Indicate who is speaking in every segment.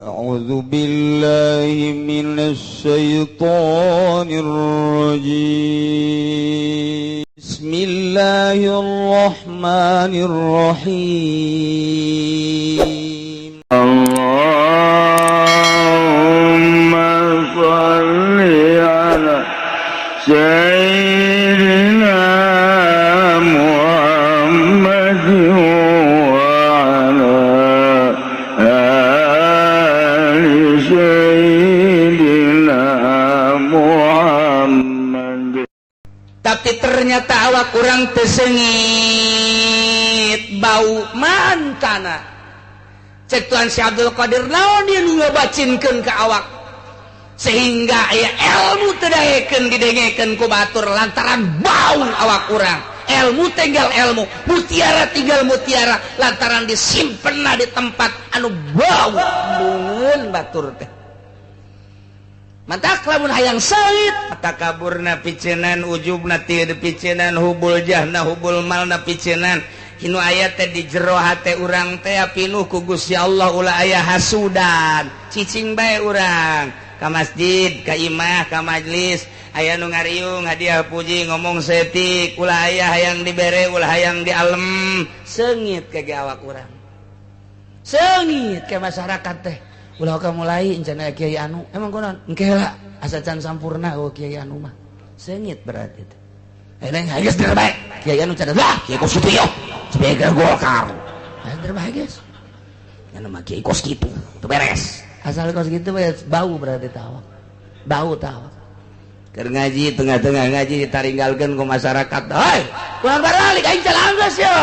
Speaker 1: أعوذ بالله من الشيطان الرجيم. بسم الله الرحمن الرحيم.
Speaker 2: اللهم صل على سيدنا محمد وعلى آل سيدنا محمد.
Speaker 3: Tapi ternyata awak kurang teu seungit, bau mantana. Cek Tuan Syekh Abdul Qadir, naon ieu nu ngabacinkeun ka awak sehingga aya ilmu teu daekeun didengekeun ku batur lantaran bau awak urang. Ilmu tinggal ilmu, mutiara tinggal mutiara, lantaran disimpenna di tempat anu bau embungeun batur teh. Mantak lamun hayang seungit, takaburna picenan, ujubna teu picenan, hubul jahna hubul malna picenan. Hinu aya teh di jero hate urang teh pinuh ku Gusti Allah, ulah aya hasudan. Cicing bae urang ka masjid, ka imah, ka majlis, aya nu ngariung hadiah puji, ngomong setik, ulah aya hayang dibere, ulah hayang dialem. Seungit ke awak urang, seungit ke masyarakat teh. Ulah ka mulai encan aya kiai anu, emang kunaon engke heula asa can sampurna. Oh, kiai anu mah seungit berarti teh. Eh, neng geus terbaik kiai anu can lah, kiai kos kitu yo sebagai Golkar. Eh, terbaik geus nya mah kiai kos kitu teu beres, asal kos kitu we bau berarti tawa, bau tawa. Keur ngaji, tengah-tengah ngaji ditaringgalkeun ku masyarakat, "Hei, kurang baralik aing can anggeus yo."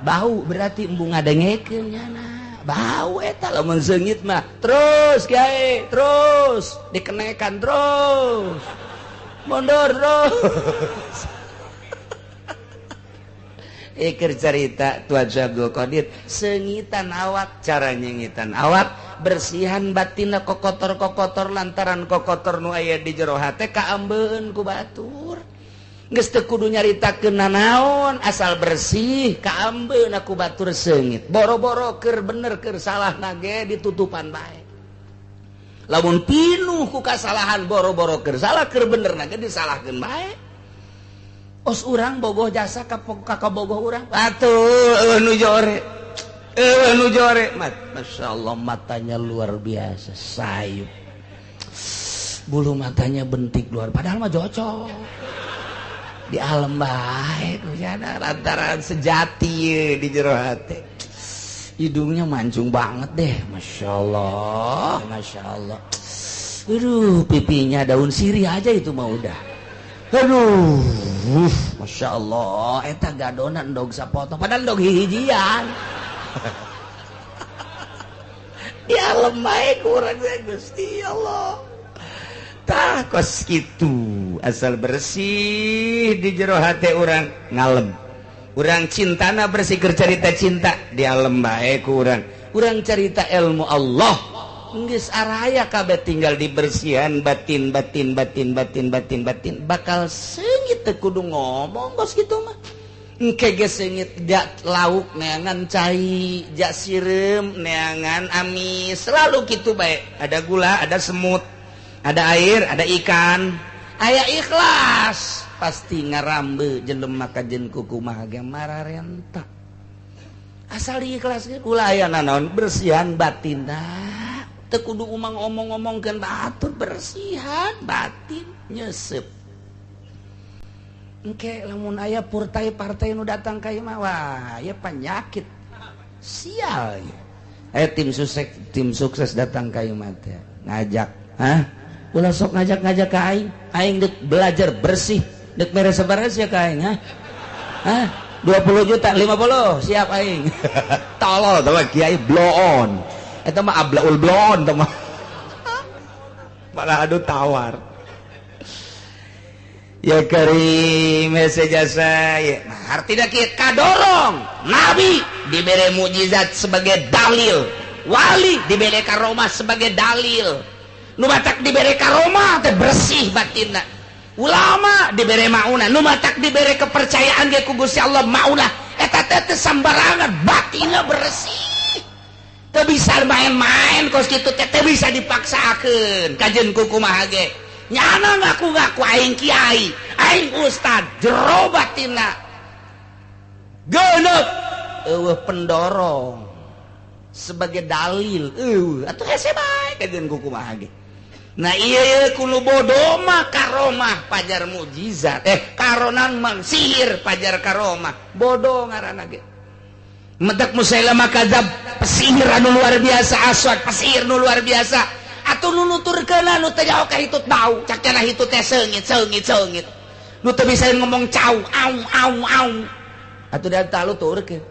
Speaker 3: Bau berarti, embung ngadengekeun nyana bau eta. Lamun seungit mah terus kiai, terus dikenakan, terus mundur terus. Iker cerita Tuan Syekh Abdul Qadir, seungitan awak, cara nyengitan awak bersihan batinna kokotor-kokotor, lantaran kokotor nu aya di jero hate kaambeun ku batur. Geus teu kudu nyaritakeun nanaon, asal bersih kaambeun ku batur, seungit. Boro-boro keur bener keur salah nage ditutupan bae. Lamun pinuh ku kasalahan, boro-boro keur salah keur bener nage disalahkeun bae. Os urang bogoh jasa ka kabogoh urang atuh, nu jore, nu jore. Masya Allah, matanya luar biasa sayup, bulu matanya bentik luar, padahal mah cocok di alam baik lantaran sejati di jero hati. Hidungnya mancung banget deh, masya Allah, masya Allah. Aduh, pipinya daun sirih aja itu mah udah. Aduh, masya Allah, eta gadona endog sapotong, padahal endog hihijian. Di alam bae kurang Gusti Allah. Tah kos kitu, asal bersih di jero hate urang ngalem. Urang cintana bersih, keur carita cinta di alam bae ku urang. Urang carita ilmu Allah geus araya kabeh, tinggal dibersihan batin, batin, batin, batin, batin, batin, bakal seungit, teu kudu ngomong kos kitu mah. Engke ge seungit, jak lauk neangan cai, jak sireum neangan amis, selalu kitu bae. Ada gula ada semut, ada air ada ikan, aya ikhlas pasti ngarambe jelema kajen kuku mah ge mararenta. Asal diikhlaskeun, ulah aya nanaon, bersihan batin dah. Teu kudu umang omong-omongkeun batur, bersihan batin nyesep. Engke lamun aya partai-partai nu datang ka ieu mah, wah ya penyakit sial ya. Eh, tim sukses, tim sukses datang ka ieu mah teh ngajak, hah, ulah sok ngajak-ngajak ka aing, aing dek belajar bersih, dek mere sabaraha sia ka aing, hah, hah, 20 juta, 50 siap aing. Tolol teh kiai bloon. Eta mah ablaul bloon teh mah. Malah adu tawar. Ya karim hese jasa ya. Nah, artinya kieu kadorong nabi dibere mukjizat sebagai dalil, wali dibere karomah sebagai dalil. Nu matak dibere karomah teh bersih batinna. Ulama dibere maunah, nu matak dibere kepercayaan ge ku Gusti Allah maunah. Eta teh teu sambarangan, batinna bersih. Teu bisa main-main kos kitu teh, teu bisa dipaksakeun. Kajeun ku kumaha ge. Nyana ngaku-ngaku aing kiai, aing ustad, jero batinna geuneup eueuh pendorong sebagai dalil eueuh atuh hese bae kajeun ku kumaha ge. Nah iya kulo bodoh mah karomah pajar mukjizat, karonan mang sihir pajar karomah bodoh ngaranna ge. Medak Musailamah kadzab pesihir anu luar biasa, aswad pesihir nu luar biasa atuh nu nuturkeun nu teu jauh ka hitut bau cak cenah hitut teh seungit seungit seungit nu teu bisa ngomong cau au au au atuh da taluturkeun.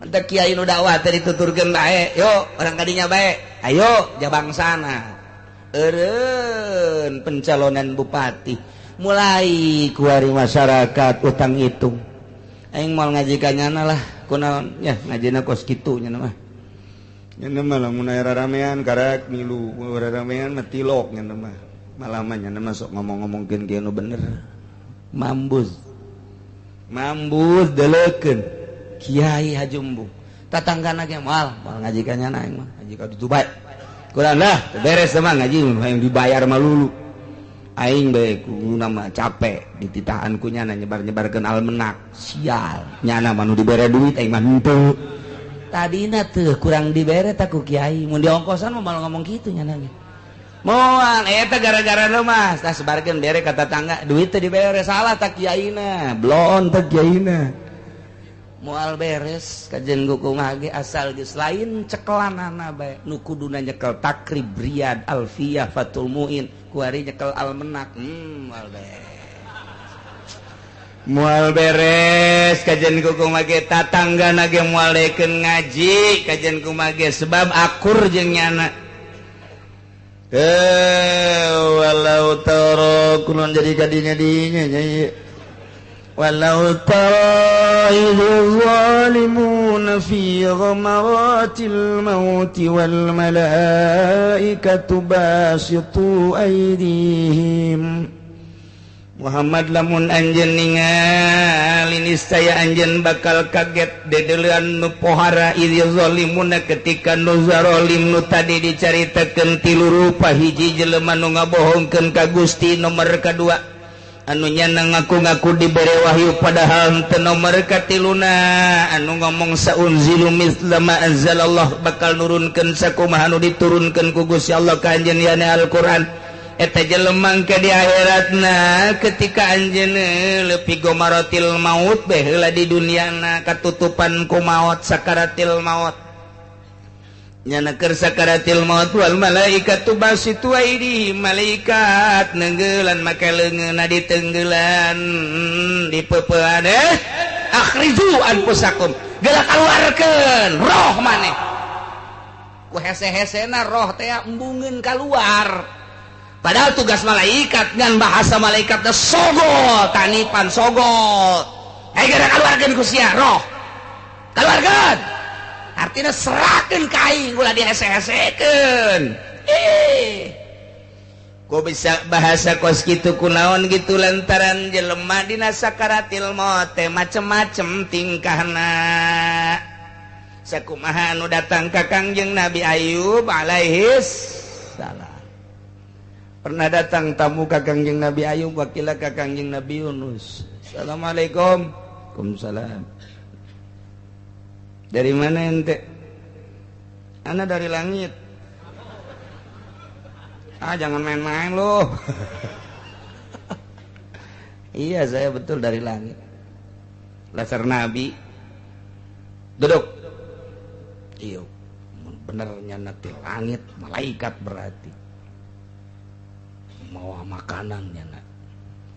Speaker 3: Mentak kiai nu dakwah teh dituturkeun bae, yo orang kadinya bae, ayo jabangsana eureun pencalonan bupati mulai kuari masyarakat utang hitung aing moal ngaji ka nyana lah kunaon ya ngajina kos kitu nya mah
Speaker 1: Nya mah lamun aya raramean karak milu raramean mah tilok nya mah malah mah nya mah sok ngomong-ngomongkeun kieu nu bener mambus mambus deleukeun kiai hajumbung tatanggana ge moal moal ngaji ka nyana aing mah ngaji ka ditu bae kurang lah beres mah ngaji yang dibayar mah lulu aing bae kuduna mah capek dititahan ku nyana nyebar-nyebarkeun almenak sial nyana mah nu dibere duit aing mah henteu tadina teu kurang dibere ta ku kiai mun diongkosan mah malah ngomong kitu nyana ge moal eta gara-gara lu mah tah sebarkeun bere ka tatangga duit teu dibere salah ta kiaina bloon ta kiaina moal beres kajen kumaha ge asal geus lain cekelanana bae nu kuduna nyekel Takrib, Riyad, Alfiyah, Fathul Muin kuari nyekel almenak moal beres moal beres kajen kumaha ge tatanggana ge moal dekeun ngaji kajen kumaha ge sebab akur jeung nyana walau tara kunon jadi kadinya dinya nya walau tara idz zalimuna fi ghamaratil maut wal malaikatu basitu aydihim. Muhammad lamun anjeun ningali niscaya anjeun bakal kaget dedeulean nu pohara idz zalimuna ketika nu zalim nu tadi dicaritakeun tilu rupa hiji jelema nu ngabohongkeun ka Gusti nomor kadua anu nyana ngaku-ngaku dibere wahyu padahal teu nomor katiluna anu ngomong saunzilu mitsla ma anzalallah bakal nurunkeun sakumaha anu diturunkeun ku Gusti Allah ka anjeun yane Al-Qur'an eta jelema ke di akhiratna ketika anjeun leupi gomaratil maut beh heula di duniana katutupan ku maot sakaratil maut nyana keur sakaratil maut wal malaikatu basitu aidi malaikat neunggelan make leungeunna ditenggelan dipeupean akhriju anfusakum geura kaluarkeun roh maneh ku hese-hesena roh teh embungeun kaluar padahal tugas malaikat ngan bahasa malaikat teh sogol tanipan sogol geura kaluarkeun ku sia roh kaluarkeun artinya serahkeun ka aing ulah dihese-hesekeun. Ku bisa bahasa kos kitu kunaon gitu lantaran jelema dina sakaratil maut teh macem-macem tingkahna. Sakumaha anu datang ka Kangjeng Nabi Ayub alaihis salam. Pernah datang tamu ka Kangjeng Nabi Ayub wakila ka Kangjeng Nabi Yunus. Assalamualaikum. Waalaikumsalam. Dari mana ente? Ana dari langit. Ah, jangan main-main loh. Iya, saya betul dari langit. Dasar Nabi. Duduk. Iya, benernya nanti langit, malaikat berarti. Mau makanannya nak.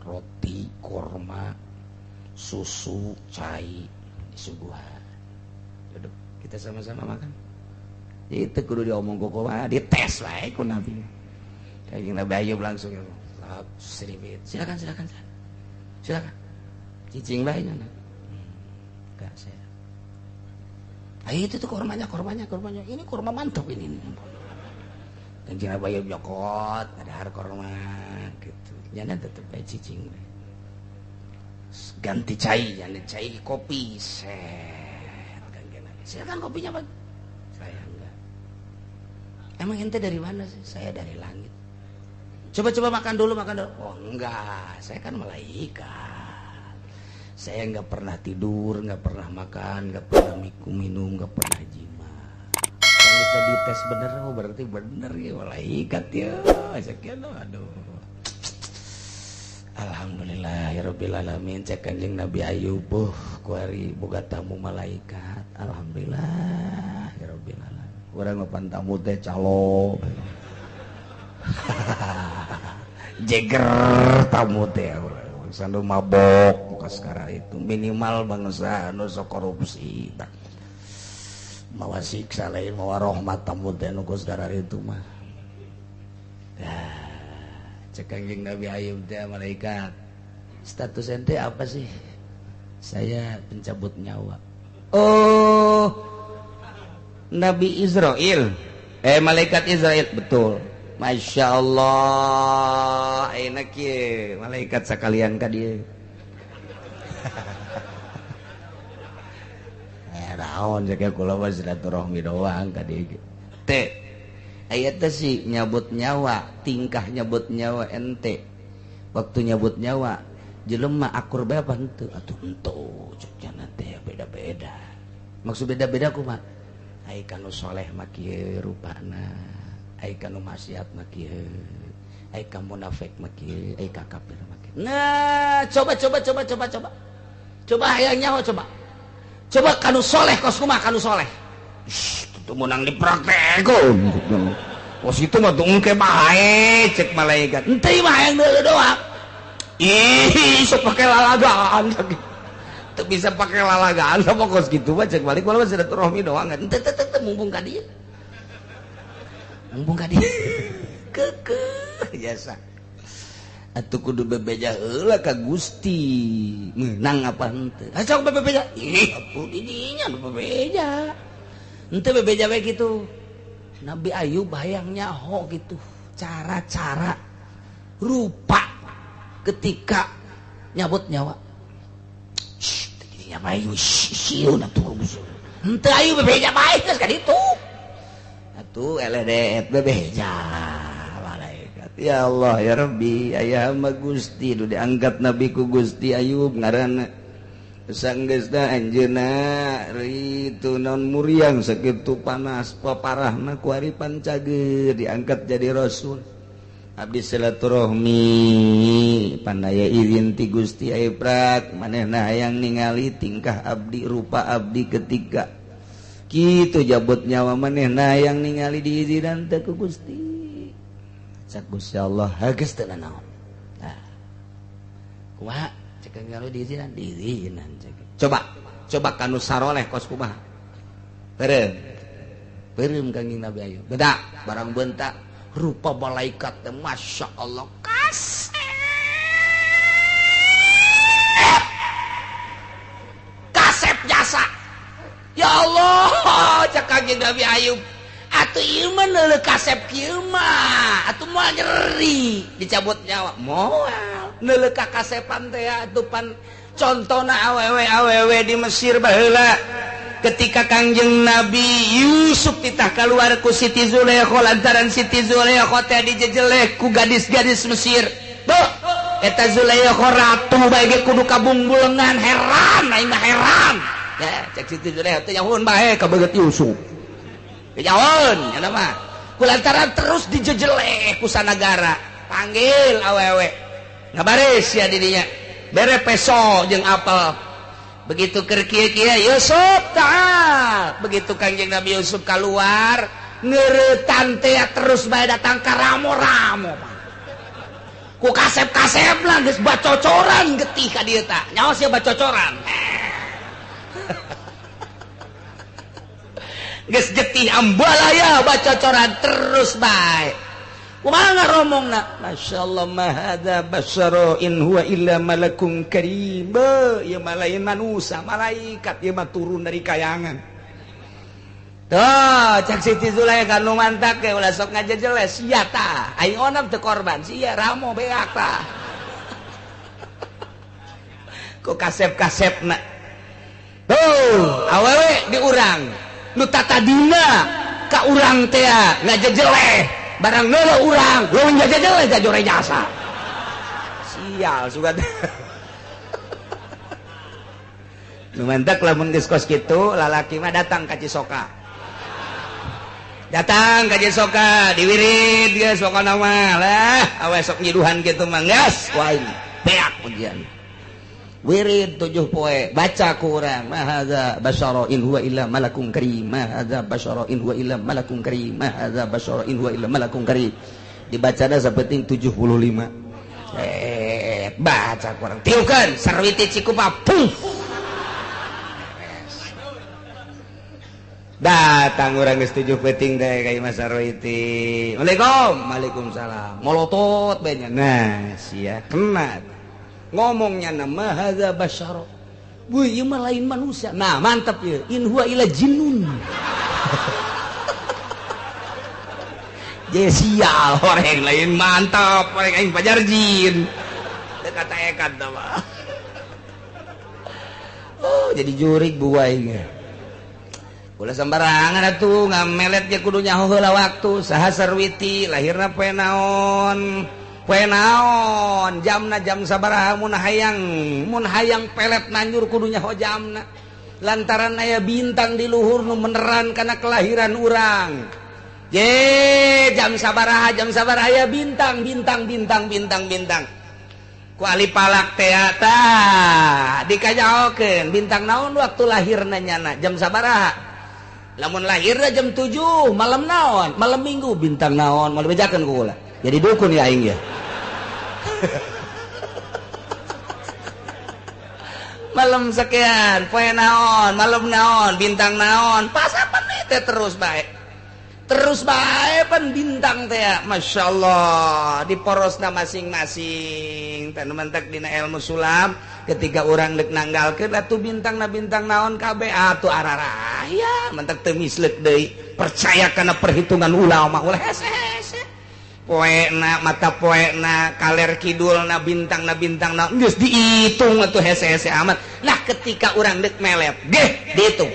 Speaker 1: Roti, korma, susu, cai, disuguhan. Duduk, kita sama-sama makan. Itu kudu diomong kok mah dites wae ku Nabi. Kayak Nabi Ayub langsung ya. Seribit. Silakan, silakan, silakan. Silakan. Cicing bae nya. Enggak saya. Ayo itu tuh kormanya, kormanya, kormanya. Ini korma mantap ini. Dan Nabi Ayub nyokot, ada korma gitu. Nyana tetep bae cicing bae. Ganti cai, ganti cai kopi. Set. Silakan kopinya, Pak. Saya.
Speaker 3: Emang ente dari mana sih? Saya dari langit. Coba-coba makan dulu, makan dulu. Oh enggak, saya kan malaikat. Saya enggak pernah tidur, enggak pernah makan, enggak pernah minum, enggak pernah jima. Kalau bisa dites bener, oh berarti bener ya malaikat ya. Sekian, aduh. Alhamdulillah ya rabbil alamin. Cek Kanjeng Nabi Ayub, kuari boga tamu malaikat. Alhamdulillah ya rabbil alamin. Urang mah pan tamu teh calo. Jeger tamu teh bangsa nu mabok muka sekarang itu minimal bangsa nu sok korupsi tah. Mawa siksa lain mawa rahmat tamu teh nu sekarang itu mah. Dah. Cek Kanjeng Nabi Ayub teh malaikat, status ente apa sih? Saya pencabut nyawa. Oh, Nabi Israel, malaikat Israel, betul. Masya Allah, enak ya malaikat sekalian ka dieu. Naon cek kula mah silaturahmi doang ka dieu. Teh ayat teh sih nyabut nyawa, tingkah nyabut nyawa ente. Waktu nyabut nyawa, jelema akur bae apa henteu? Atuh henteu, cek teh beda-beda. Maksud beda-beda kumaha? Ai kanu soleh mah kieu rupana, ai kanu maksiat mah kieu, ai ka munafik mah kieu, ai ka kafir mah kieu. Nah, coba coba coba coba coba. Coba hayang nyawa coba. Coba kanu soleh kos kumaha kanu soleh. Itu menang dipraktekeun. Kos itu mah tungke bae cek malaikat. Henteu mah hayang deuleu doang. Ih, sok pake lalagaan. Teu bisa pake lalagaan sama kos kitu mah cek balik walau silaturahmi doang. Henteu teu teu mumpung ka dieu. Mumpung ka dieu. Keukeuh jasa. Atuh kudu bebeja heula ka Gusti. Meunang apa henteu? Sok bebeja. Ih, atuh di dinya nu bebeja. Ente bebeja bae gitu. Nabi Ayub hayang nyaho gitu. Cara-cara rupa ketika nyabut nyawa. Shh, tadinya bae sieun atuh kudu. Henteu Ayub bebeja bae geus ka ditu. Atuh eleh deet bebeja. Malaikat. Ya Allah ya Rabbi, aya mah Gusti nu diangkat Nabi ku Gusti Ayub ngaranna. Sanggeusna anjeunna ritu naon muriang sakitu panas paparahna ku ari pancageur diangkat jadi rasul. Abdi silaturahmi pandaya izin ti Gusti Aiprak manehna hayang ningali tingkah abdi rupa abdi ketika kitu jabut nyawa manehna hayang ningali diizinan teh ku Gusti. Cak Gusti Allah hageus teu nanaon. Nah. Kumaha? Cek diizinan, diizinan. Coba, coba kanu saroleh kos kumaha. Beureum. Beureum Kangjeng Nabi Ayub. Beda, barang bentak rupa malaikat teh Masya Allah kasep. Kasep jasa. Ya Allah, cek Kangjeng Nabi Ayub. Atuh ieu mah neuleuh kasep kieu mah, atuh moal nyeri dicabut nyawa. Moal. Neuleuh ka kasepan teh atuh pan contona awewe-awewe di Mesir baheula ketika Kangjeng Nabi Yusuf titah kaluar ku Siti Zulaikha lantaran Siti Zulaikha teh dijejeleh ku gadis-gadis Mesir. Duh, eta Zulaikha ratu bae ge kudu kabungbulengan, heran aing mah heran. Ya, cek Siti Zulaikha teh nyahueun bae ka beungeut Yusuf. Nyahueun nya mah. Kulantaran terus dijejeleh ku sanagara, panggil awewe. Ngabaris ya didinya bere peso jeung apel begitu keur kieu-kieu Yusuf taat begitu Kangjeng Nabi Yusuf keluar ngeuretan teh terus bae datang ka ramo-ramo ku kasep-kasep lah geus bacocoran getih ka dieu tah nyaho sia bacocoran geus getih ambalaya bacocoran terus bae. Kumaha ngaromongna? Masyaallah ma hadza basyara in huwa illa malakun karim. Ieu mah lain manusia, malaikat ieu mah turun dari kayangan. Tuh, cek Siti Zulaikha nu mantak ge ulah sok ngajejeles sia tah. Aing onam teu korban, sia ramo beak tah. Ku kasep-kasepna. Tuh, awewe diurang. Nu tatadina ka urang teh ngajejeleh barang neuleuh urang leuwih ngajejeleh jajore jasa sial sugan. Nu mantak lamun geus kos kitu lalaki mah datang ka Cisoka. Datang ka Cisoka diwirid geus pokona mah lah awe sok nyiduhan kitu mah geus ku aing beak ujian. Wirid 7 poe baca ku urang ma hadza basyara in huwa illa malakun karim ma hadza basyara in huwa illa malakun karim ma hadza basyara in huwa illa malakun karim. Dibacana sapenting 75. Baca ku urang tiukeun sarwiti cikupa puh. Datang orang geus 7 peuting teh ka Imah Sarwiti. Waalaikum. Waalaikumsalam. Molotot bae nya. Nah, sia kena. Ngomongnya nama hadza basyara. Buh, ieu mah lain manusia. Nah, mantap ieu. In huwa illa jinnun. Je sial orang lain mantap, orang aing pajar jin. Teu kata ekat tah mah. Oh, jadi jurig bu aing. Ulah sembarangan atuh ngamelet ge kudu nyaho heula waktu saha Sarwiti lahirna poe naon jamna jam sabaraha mun hayang pelet nanjur kudu nyaho jamna lantaran aya bintang di luhur nu meneran kana kelahiran urang je jam sabaraha aya bintang bintang bintang bintang bintang ku ahli palak teh tah dikajaokeun bintang naon waktu lahirna nyana jam sabaraha. Lamun lahirna jam 7 malam naon malam minggu bintang naon mau dibejakeun ku kula jadi dukun ya aing ya. Malam sekian poe naon malam naon bintang naon pas apa teh terus bae pan bintang teh Masya Allah di porosna masing-masing teh nu mentek dina ilmu sulam ketika orang dek nanggalkeun atuh bintang na bintang naon kabeh atuh araraya mentek teu mislek deui percaya kana perhitungan ulama ulah hese-hese poena mata poena kaler kidulna bintang na bintang na geus dihitung atuh hese-hese amat. Nah ketika orang dek melet geh dihitung.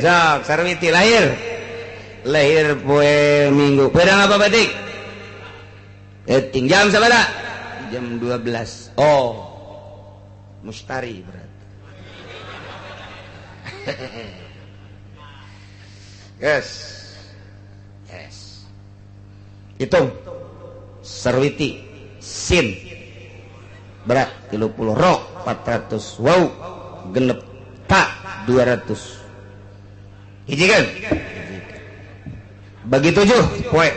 Speaker 3: Sok Sarwiti lahir poe Minggu. Pedang apa batik? Eting jam sabaraha? Jam 12. Oh. Mustari berarti. Yes. Yes. Hitung. Sarwiti sin berat 30 ro 400 waw genep ta 200. Hiji kan? Bagi 7 poe.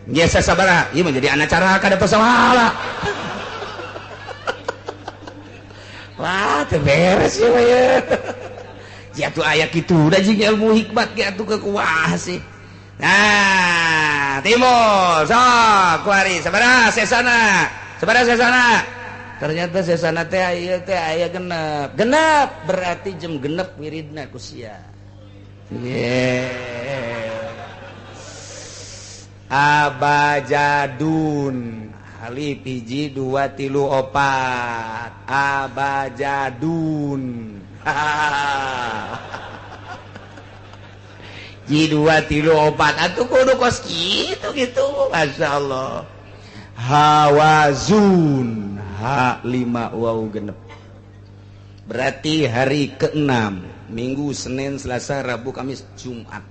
Speaker 3: Biasa sabaraha? Ieu mah jadi anak cara kada pasahala. Wah, teu beres ieu mah ye. Jatuh aya kitu da jeung ilmu hikmat ge atuh kekuah sih. Nah, timur sok kuari sabaraha sesana? Sabaraha sesana? Ternyata sesana teh aya teh aya genep. Genep berarti jam genep wiridna ku sia. Yeah. Abajadun alif 1 2 3 4 abajadun. Ji 2 3 4 atuh kudu kos kitu gitu. Masya Allah. Hawazun H 5 waw genep. Berarti hari ke-6 Minggu, Senin, Selasa, Rabu, Kamis, Jumat.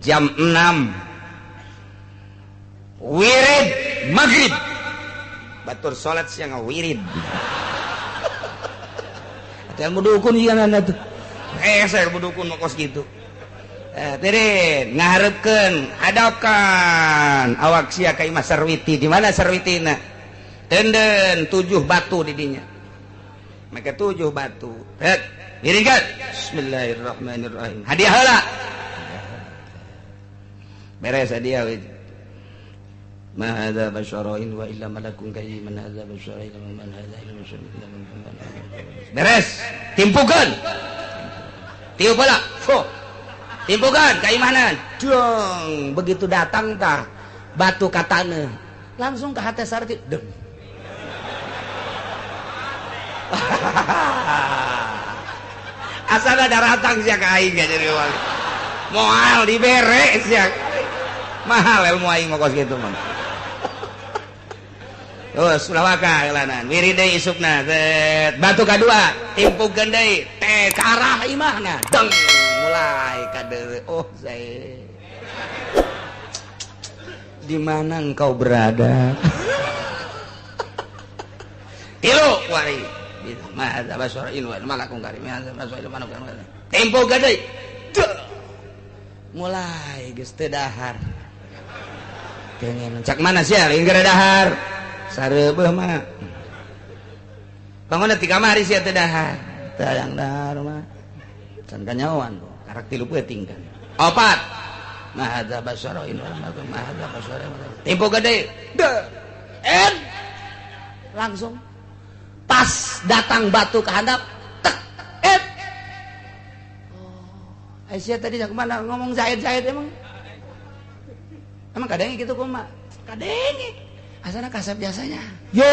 Speaker 3: Jam 6 wirid maghrib. Batur salat siang wirid. Ilmu dukun ieu atuh. Saya ilmu dukun mah kos kitu. Tirin ngaharepkeun, hadapkan awak sia ka imah Sarwiti. Di mana Sarwitina? Tenden 7 batu di dinya. Make 7 batu. Hek, miringkeun. Bismillahirrahmanirrahim. Hadiah heula. Beres hadiah we. Ma hadza basyara in wa illa malakun karim man hadza basyara illa man hadza illa basyara illa man. Beres, timpukeun. Tiup heula. Fuh. Timpukeun ka imahna. Dong, begitu datang tah batu ka taneuh. Langsung ke hate Sarti. Deng. Asal ada ratang sia ka aing jadi wali. Moal dibere sia. Mahal ilmu aing mah kos kitu mah. Terus ulah waka eulanan. Wirid deui isukna. Batu kadua, timpukeun deui teh ka arah imahna. Deng mulai kadeuleu. Oh, saya. Di mana engkau berada? Tilu wari. Ma hadza basara in wa malakum karim. Hadza basara in malakum karim. Tempo gade. Mulai geus teu dahar. Pengen cak mana sia lain gara dahar. Sareubeuh mah. Bangun ti kamari sia teu dahar. Teu hayang dahar mah. Can kanyaoan karak tilu peuting kan. Opat. Mahadza basara in wa malakum mahadza basara. Tempo gede. En langsung pas datang batu ke handap tek et. Oh, Aisyah tadi jak mana ngomong Zaid-Zaid emang. Emang kadenge gitu kumaha? Kadenge. Asana kasep biasanya. Yo.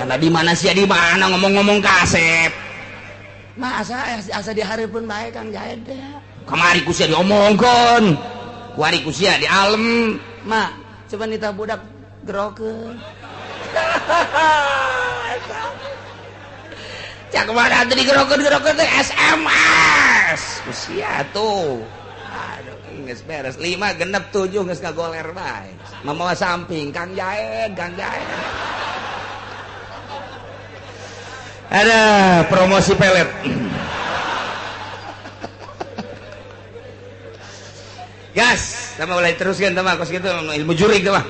Speaker 3: Nyana di mana sia di mana ngomong-ngomong kasep. Mah asa dihareupeun bae Kang Zaid teh. Kamari ku sia diomongkeun. Kuari ku sia di alem. Ma, coba nita budak gerokeun. Cak mana teh digerokeun-gerokeun teh SMS. Ku sia tuh. Aduh, geus beres 5 genep 7 geus ngagoler bae. Mamawa samping Kang Jaed, Kang Jaed. Ada promosi pelet. Gas, sama mulai teruskan sama kos gitu ilmu jurik tuh mah.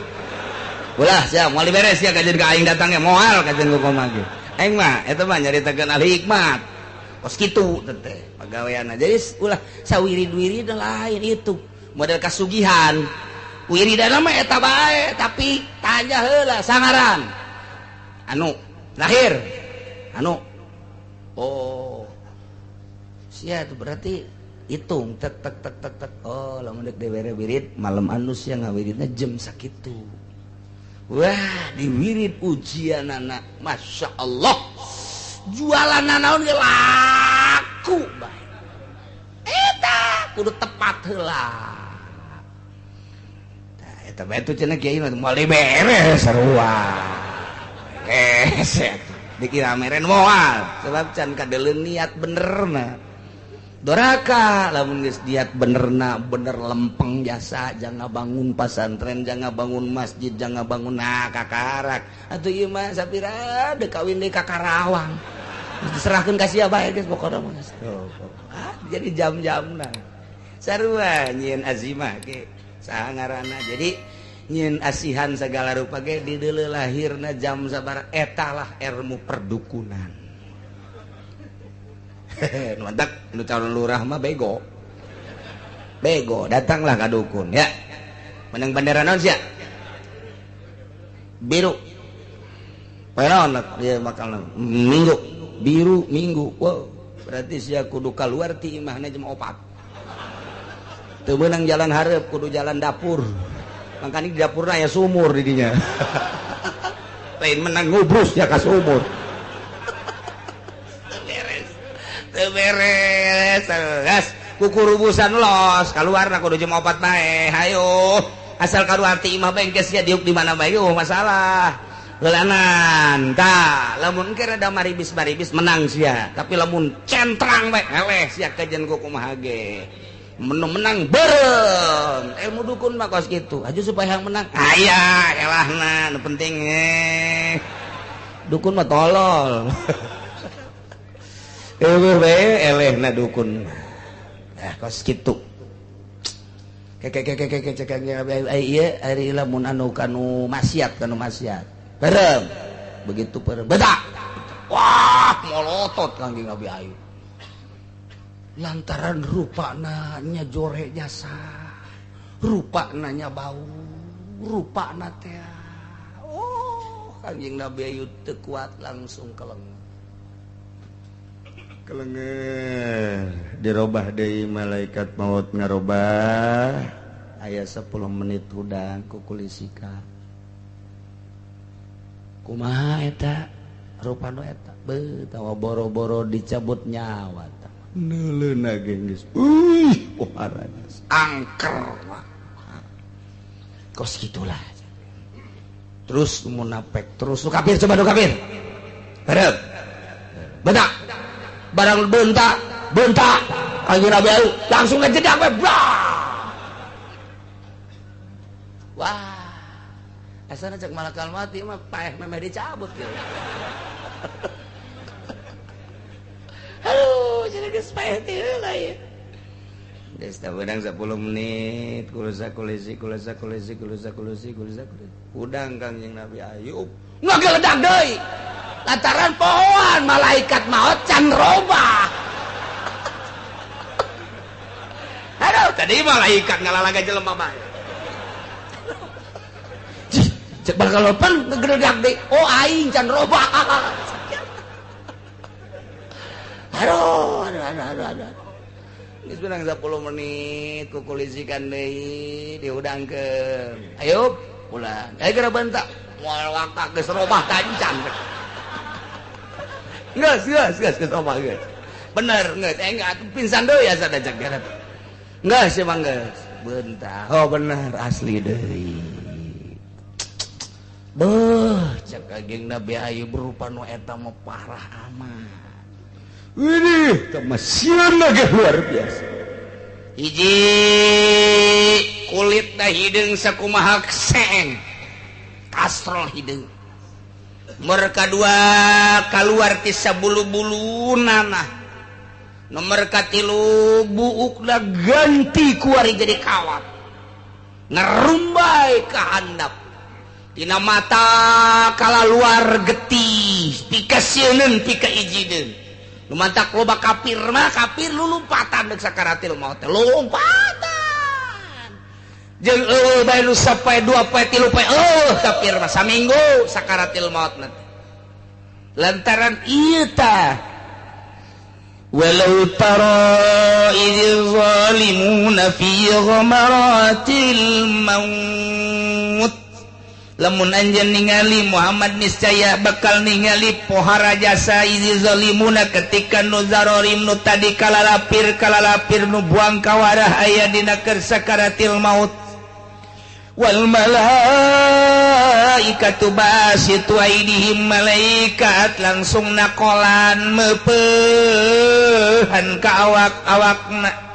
Speaker 3: Ulah sia moal beres ya kajian ka aing datangnya moal kajian ku kumaha ge. Aing mah eta mah nyaritakeun ahli hikmat. Kos kitu teh pagaweanna. Jadi ulah sawirid-wirid lain itu model kasugihan. Wiridana mah eta bae tapi tanya heula sangaran. Anu lahir. Anu oh. Sia itu berarti hitung tek tek tek tek tek. Oh lamun dek dewere wirid malam anu sia ngawiridna jam sakitu. Wah diwirid ujianana Masya Allah jualan naon ge laku bae eta kudu tepat heula. Tah eta bae tuh cenah kiai mah moal beres sarua. Beres dikira meren moal sebab can kadeuleun niat benerna. Doraka lamun geus niat benerna bener lempeng jasa jangan bangun pasantren jangan bangun masjid jangan bangun nah kakarak atuh ieu mah sapira deuk kawin deui ka Karawang diserahkeun ka sia bae geus pokona mah. Jadi jam-jamna sarua nyieun azimah ge saha ngaranna jadi nyieun asihan segala rupa ge di deuleu lahirna jam sabaraha eta lah ilmu perdukunan. Mantap, nu calon lurah mah bego. Bego, datanglah ka dukun ya. Menang bendera naon sia? Biru. Poe naon dia bakal minggu. Biru minggu. Wow, berarti sia kudu kaluar ti imahna jam 4. Teu meunang jalan hareup, kudu jalan dapur. Mangkani di dapurna aya sumur di dinya. Lain menang ngubrus ya ka sumur. Beres, gas kukurubusan los keluar kudu jam 4 bae. Hayo asal kaluar ti imah bae geus sia diuk di mana bae eueuh masalah. Heulanan tah lamun engke rada maribis-maribis menang sia, tapi lamun centrang bae eleh sia kajen ku kumaha ge. Menang bareng. Ilmu dukun mah kos kitu. Aju supaya yang menang. Aya elahna nu penting Dukun mah tolol. Eueuh bae elehna dukun. Nah, kos kitu. Keke cek ieu ari lamun anu kanu maksiat Bareng. Begitu bareng. Bedak. Wah, molotot Kangjeng Nabi Ayub. Lantaran rupana nya jore jasa. Rupana nya bau, rupana teh. Oh, Kangjeng Nabi Ayub teu kuat langsung keleng. Kelenger dirobah deui malaikat maut ngarobah aya 10 menit hudang kukulisika kumaha eta Rupa nu eta beuh tawa boro-boro dicabut nyawa tah. Neuleuna ge geus. Uih, pohara angker. Kos gitulah. Terus munafik, terus nu kafir coba nu kafir. Hareup. Bentak. Barang bentak, bentak. Kanjeng Nabi langsung ngejedak we. Wah. Asana cek malakal mati mah paeh memeh dicabut gitu. Aduh, jadi geus paeh teh heula ieu. Geus tah beunang 10 menit kulusa kulisi kulusa kulisi kulusa kulisi kulusa kulisi. Udang Kangjeng Nabi Ayub ngageledak deui. Lantaran pohoan malaikat maot can robah. Aduh, tadi malaikat ngalalaga jelema mah. Cek bakal lopan ngegeledak deui. Oh aing can robah. Aduh, aduh, aduh, aduh. Geus beunang 10 menit kukulisikan deui diudangkeun. Ayo pulang. Ayo geura bentak. Moal wakak geus robah tancan. Geus, geus, geus geus robah geus. Bener geus. Enggak pingsan deui asa da cek geura. Geus emang geus. Bentak. Oh bener asli deui. Beuh, cek Kangjeng Nabi Ayub rupa nu eta mah parah amat. Widih, teh mah sieun ge luar biasa. Hiji kulitna hideung sakumaha seeng. Kastrol hideung. Nomor kadua kaluar ti sabulu-buluna nah. Nomor katilu buukna ganti kuari jadi kawat. Ngerumbai ka handap. Dina mata kalaluar getih, pika sieuneun pika ijideun. Nu mantak loba kafir mah kafir lulumpatan deuk sakaratil maut teh lompatan. Jeung eueuh bae nu sapoe dua poe tilu poe eueuh kafir mah saminggu sakaratil maut nanti. Lantaran ieu tah walau tara idz zalimuna fi ghamaratil maut. Lamun anjeun ningali Muhammad niscaya bakal ningali pohara jasa izi zalimuna ketika nu zarorim nu tadi kalalapir kalalapir nu buang kawarah aya dina keur sakaratil maut. Wal malaikatu basitu aidihim malaikat langsung nakolan meupehan ka awak-awakna.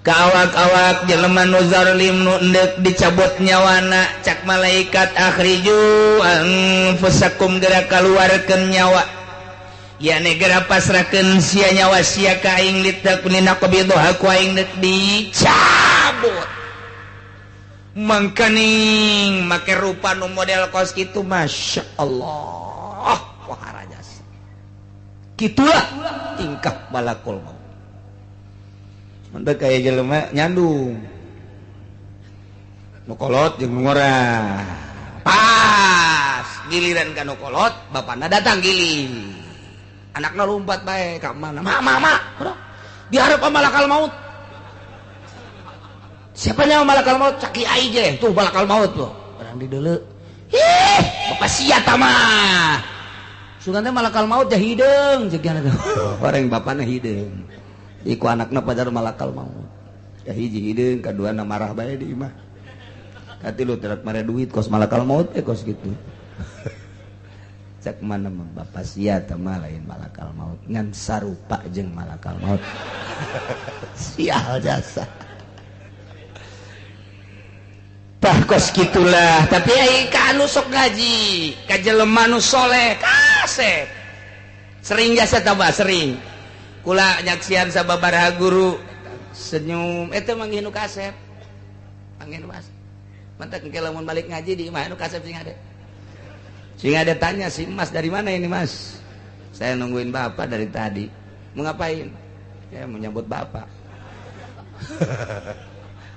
Speaker 3: Ka awak-awak jelema nu zalim nu endek dicabut nyawana cak malaikat akhriju anfusakum geura kaluarkeun nyawa yane geura pasrahkeun sia nyawa sia ka aing litakuna qabidha ku aing deuk dicabut. Mangkaning make rupa nu model kos kitu Masya Allah wahara jasa. Kitulah tingkah malakul maut. Mantap kayak jelema nyandung. Nu kolot jeung nu ngora. Pas giliran ka nu kolot, bapana datang giling. Anakna lompat bae ka mana? Ma ma ma. Diharap malakal maut. Siapa nyawa malakal maut? Cak kiai ge, tuh malakal maut tuh. Barang dideuleu. Ih, bapak sia ta mah. Sugan teh malakal maut teh hideung ceuk teh. Bareng bapana hideung. Iku anakna pajar malakal maut. Ya hiji hideung, kaduana marah bae di imah. Katilu terak mare duit kos malakal maut teh kos kitu. Cak mana mah bapak sia teh mah lain malakal maut, ngan sarupa jeung malakal maut. Sial jasa. Tah kos kitulah, tapi ai ka anu sok ngaji, ka jelema nu soleh kasep. Sering jasa tambah sering. Kula nyaksian sababaraha guru senyum eta manggih nu kasep. Manggih nu kasep. Mantak engke lamun balik ngaji di imah nu kasep sing ada. Sing ada tanya si Mas dari mana ini Mas? Saya nungguin bapak dari tadi. Mau ngapain? Ya mau nyambut bapak.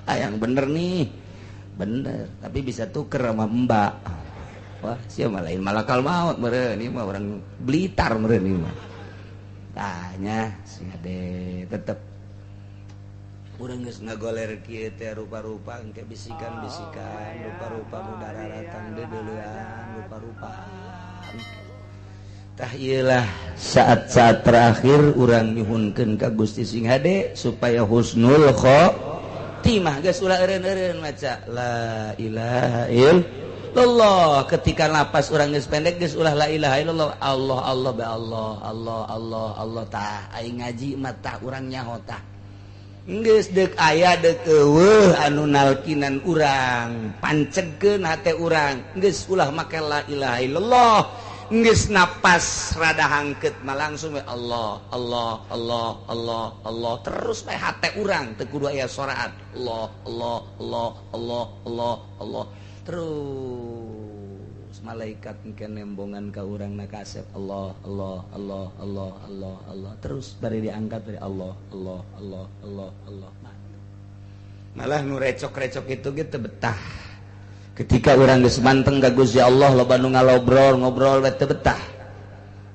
Speaker 3: Ah yang bener nih. Bener, tapi bisa tuker sama mbak. Wah, siapa lain malakal maut meureun ieu mah orang Blitar meureun ieu mah. Tanya sing ade tetep urang geus ngagoler kieu teh rupa-rupa engke bisikan-bisikan rupa-rupa nu dararatang deudeulean rupa-rupa.
Speaker 1: Tah ieulah saat-saat terakhir urang nyuhunkeun ka Gusti sing hade supaya husnul khotimah. Geus ulah eureun-eureun maca la ilaha illallah. Ketika napas urang geus pendek geus ulah la ilaha illallah, Allah Allah ba Allah Allah Allah Allah. Tah aing ngaji mah tah urang nyaho tah. Geus deuk aya deuk eueuh anu nalkinan urang, pancegkeun hate urang. Geus ulah make la ilaha illallah. Geus napas rada hangkeut mah langsung we Allah Allah Allah Allah Allah terus we hate urang teu kudu aya soraat Allah Allah Allah Allah Allah Allah terus. Malaikat engke nembongan ka urang na kasep Allah Allah Allah Allah Allah Allah terus bari diangkat dari Allah Allah Allah Allah Allah. Malah nu recok-recok itu ge teu betah. Ketika urang geus manteng ka Gusti Allah loba nu ngalobrol ngobrol we teu betah.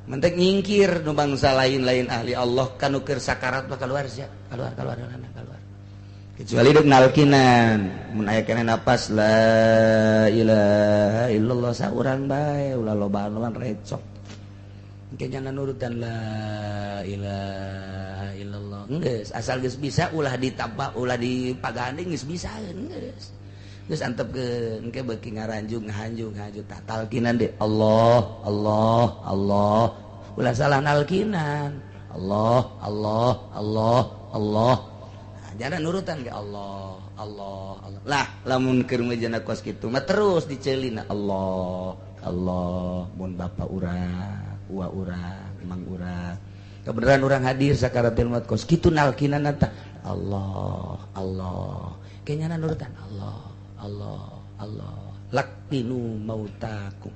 Speaker 1: Mentek nyingkir nu bangsa lain-lain ahli Allah kanu keur sakarat mah keluar sia, keluar keluar keluar. Kecuali deuk nalkinan, mun aya keneh napas la ilaha illallah saurang bae ulah loba-loba recok. Engke nyana nurutan la ilaha illallah. Geus asal geus bisa ulah ditambah ulah dipaganding geus bisa geus. Geus antepkeun engke beuki ngaranjung ngahanjung ngahanjung tah talkinan deui Allah Allah Allah ulah salah nalkinan Allah Allah Allah Allah. Nah, jangan nurutan ke Allah Allah Allah lah. Lamun keur mejana kos kitu mah terus diceulina Allah Allah mun bapa urang uwa urang emang urang kebenaran urang hadir sakaratul maut kos kitu nalkinan tah Allah Allah kayaknya nurutan Allah Allah Allah. Laqinu mautakum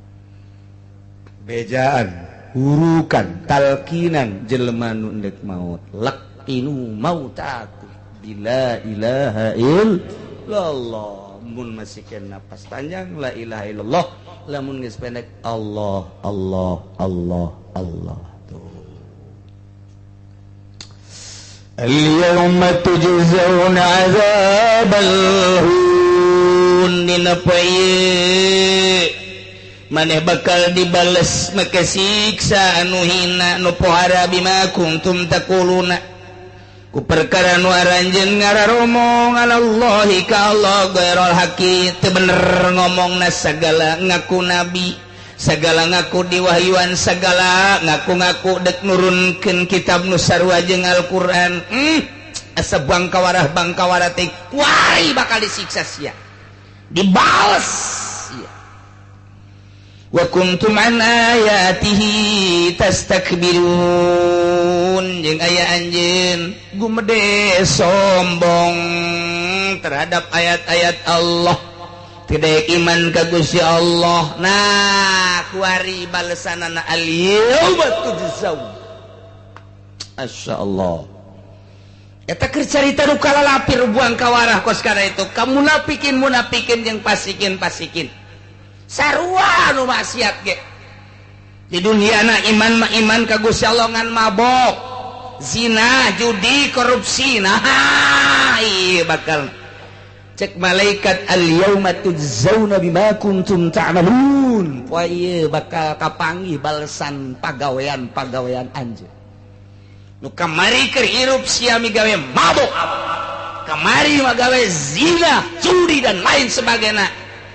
Speaker 1: bejaan hurukan talkinan jelema nu endek maut. Laqinu mautakum bila ilaha illallah. Mun masih kena napas panjang la ilaha illallah, lamun geus pendek Allah Allah Allah Allah. Tuh. Al-yawma tujzauna 'adzabal hun dina poe maneh bakal dibales make siksa anu hina nu pohara bima kuntum taquluna ku perkara nu aranjeun ngararomong alallahi ka Allah ghairul haqi teu bener ngomongna sagala ngaku nabi sagala ngaku diwahyuan sagala ngaku-ngaku dek nurunkeun kitab nu sarua jeung Al-Qur'an. Asa bangkawarah bangkawarah teh kuari bakal disiksa sia dibales sia. Wa kuntum an ayatihi tastakbirun jeung aya anjeun gumede sombong terhadap ayat-ayat Allah tidak iman ka Gusti Allah. Nah kuari balesanana al-yauma tujzaun. Masyaallah. Eta keur carita nu kalalapir buang kawarah kos kana itu ka munafikin munafikin jeung pasikin pasikin sarua nu maksiat ge di dunia na iman mah iman ka Gusti Allah ngan mabok zina judi korupsi. Nah ieu bakal cek malaikat al-yauma tujzauna bima kuntum ta'malun. Poe ieu bakal kapanggih balesan pagawean-pagawean anjeun. Nu kamari keur hirup sia migawe mabok, kamari magawe zina, curi dan lain sebagainya.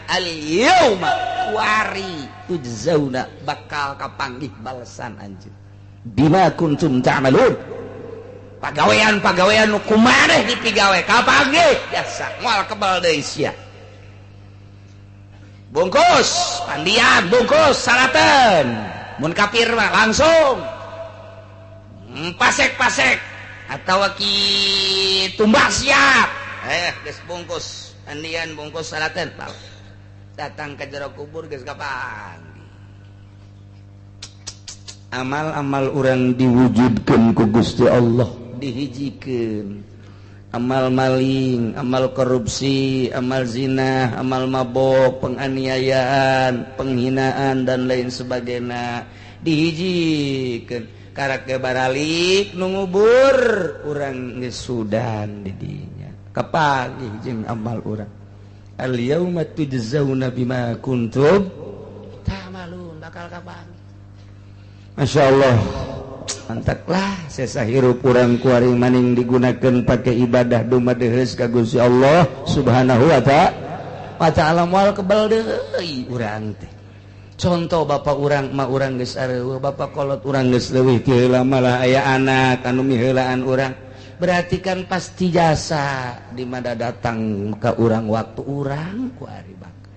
Speaker 1: Al-yauma kuari tujzauna bakal kapanggih balesan anjeun bima kuntum ta'malun. Pagawean-pagawean nu kumaneh dipigawe kapanggih biasa moal kebal deui sia. Bungkus pandian, bungkus salaten. Mun kafir mah langsung pasek-pasek atau ki tumbak siap. Geus bungkus pandian, bungkus salaten. Datang ke jero kubur geus kapanggih. Amal-amal urang diwujudkeun ku Gusti Allah, dihijikeun. Amal maling, amal korupsi, amal zina, amal mabok, penganiayaan, penghinaan dan lain sebagainya dihijikeun. Karak ge baralik nu ngubur urang geus sudan di dinya. Kapanggih jeung amal urang. Al yauma tujzauna bima kuntum ta'malun, bakal kapanggih. Masya Allah mantaklah sesa hirup urang kuari maning digunakan pakai ibadah dumadeheus ka Gusti Allah Subhanahu wa ta'ala moal kebel deui urang teh. Contoh bapak urang ma urang geus areueuh, bapak kolot urang geus leuwih ti heula malah aya anak anu miheulaan urang. Berarti kan pasti jasa di mana datang ka urang waktu urang ku ari bakal.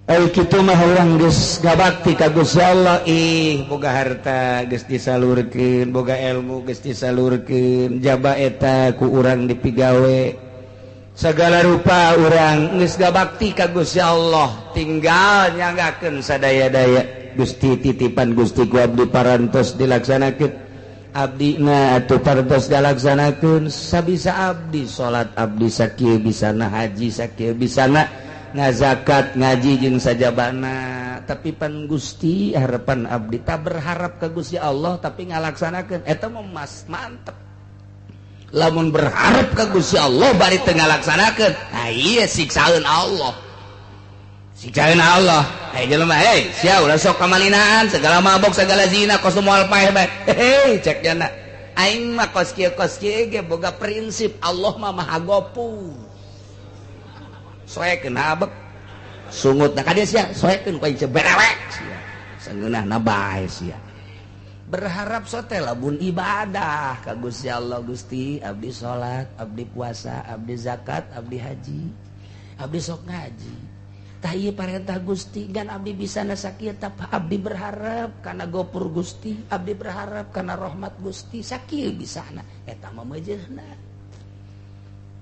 Speaker 1: Ai kitu mah urang geus gabakti ka Gusti Allah, ih boga harta geus disalurkeun, boga ilmu geus disalurkeun, jaba eta ku urang dipigawe. Segala rupa urang geus gabakti ka Gusti Allah, tinggal nyanggakeun sadaya-daya. Gusti titipan Gusti ku abdi parantos dilaksanakeun. Abdi na atuh parantos dilaksanakeun sabisa abdi salat abdi sakieu bisana, haji sakieu bisana, ngazakat ngaji jeung sajabana. Tapi pan Gusti harapan abdi tak berharap ka Gusti Allah tapi ngalaksanakeun eta mah mas mantep. Lamun berharap ka Gusti Allah bari teu ngalaksanakeun, nah ieu siksaeun Allah. Siksaeun Allah. Hei jelema, hei sia ulah sok kamalinaan, segala mabok, segala zina, kos moal paeh bae. Hei cek jana. Aing mah kos kieu ge boga prinsip Allah mah Maha Gopur. Soekeun habek. Sungut na ka dieu sia, soekeun ku aing berewek sia. Sangeunahna bae sia. Berharap sote lamun ibadah ka Gusti Allah. Gusti abdi salat, abdi puasa, abdi zakat, abdi haji, abdi sok ngaji. Tah ieu parentah Gusti gan abdi bisa sakieu tah abdi berharap kana gopur Gusti, abdi berharap kana rahmat Gusti, sakieu bisana eta mah meujeuhna.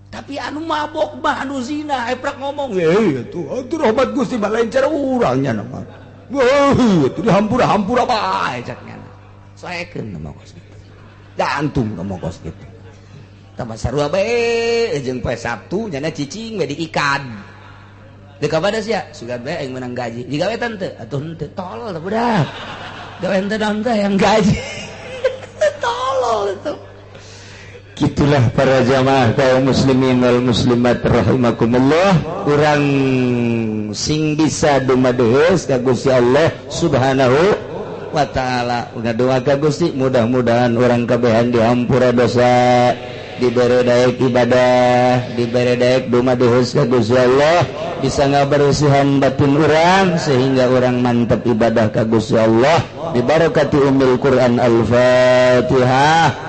Speaker 1: Tapi anu mabok mah anu zina eprak ngomong, "Eh atuh atuh rahmat Gusti mah lain cara urang nya mah." Wah, atuh dihampura-hampura bae cak nya. Soekeun mah kos kitu. Jantung mah kos kitu. Tambah sarua bae jeung poe Sabtu nyana cicing we diikan. Deuk ka sia, sugan bae aing menang gaji. Digawe teu? Atuh henteu, tolol teh budak. Gawe henteu naon teh yang gaji. Tolol itu. Gitulah para jamaah kaum muslimin wal muslimat rahimakumullah. Urang sing bisa dumadeheus ka Gusti Allah Subhanahu wa ta'ala. Ngadoa ka Gusti mudah-mudahan urang kabehan dihampura dosa, dibere daek ibadah, dibere daek dumadeheus ka Gusti Allah, bisa ngabersihan batin urang sehingga urang mantep ibadah ka Gusti Allah. Bibarakati ummil Quran. Al-Fatihah.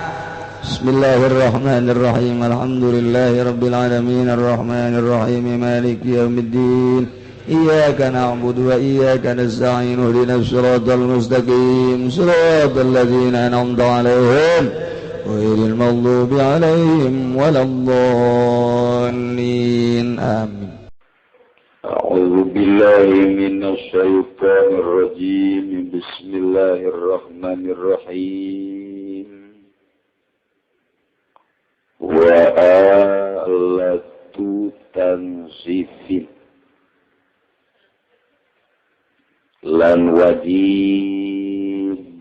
Speaker 1: Bismillahirrahmanirrahim. Alhamdulillahirabbil alamin arrahmanirrahim maliki yaumiddin. Iyyaka na'budu wa iyyaka nasta'in ihdinas siratal mustaqim siratal ladzina an'amta 'alaihim ghairil maghdubi 'alaihim waladdallin. Amin.
Speaker 2: A'udzu billahi minasy syaithanir rajim. Bismillahirrahmanirrahim. Wa alatu tanzifin lan wajib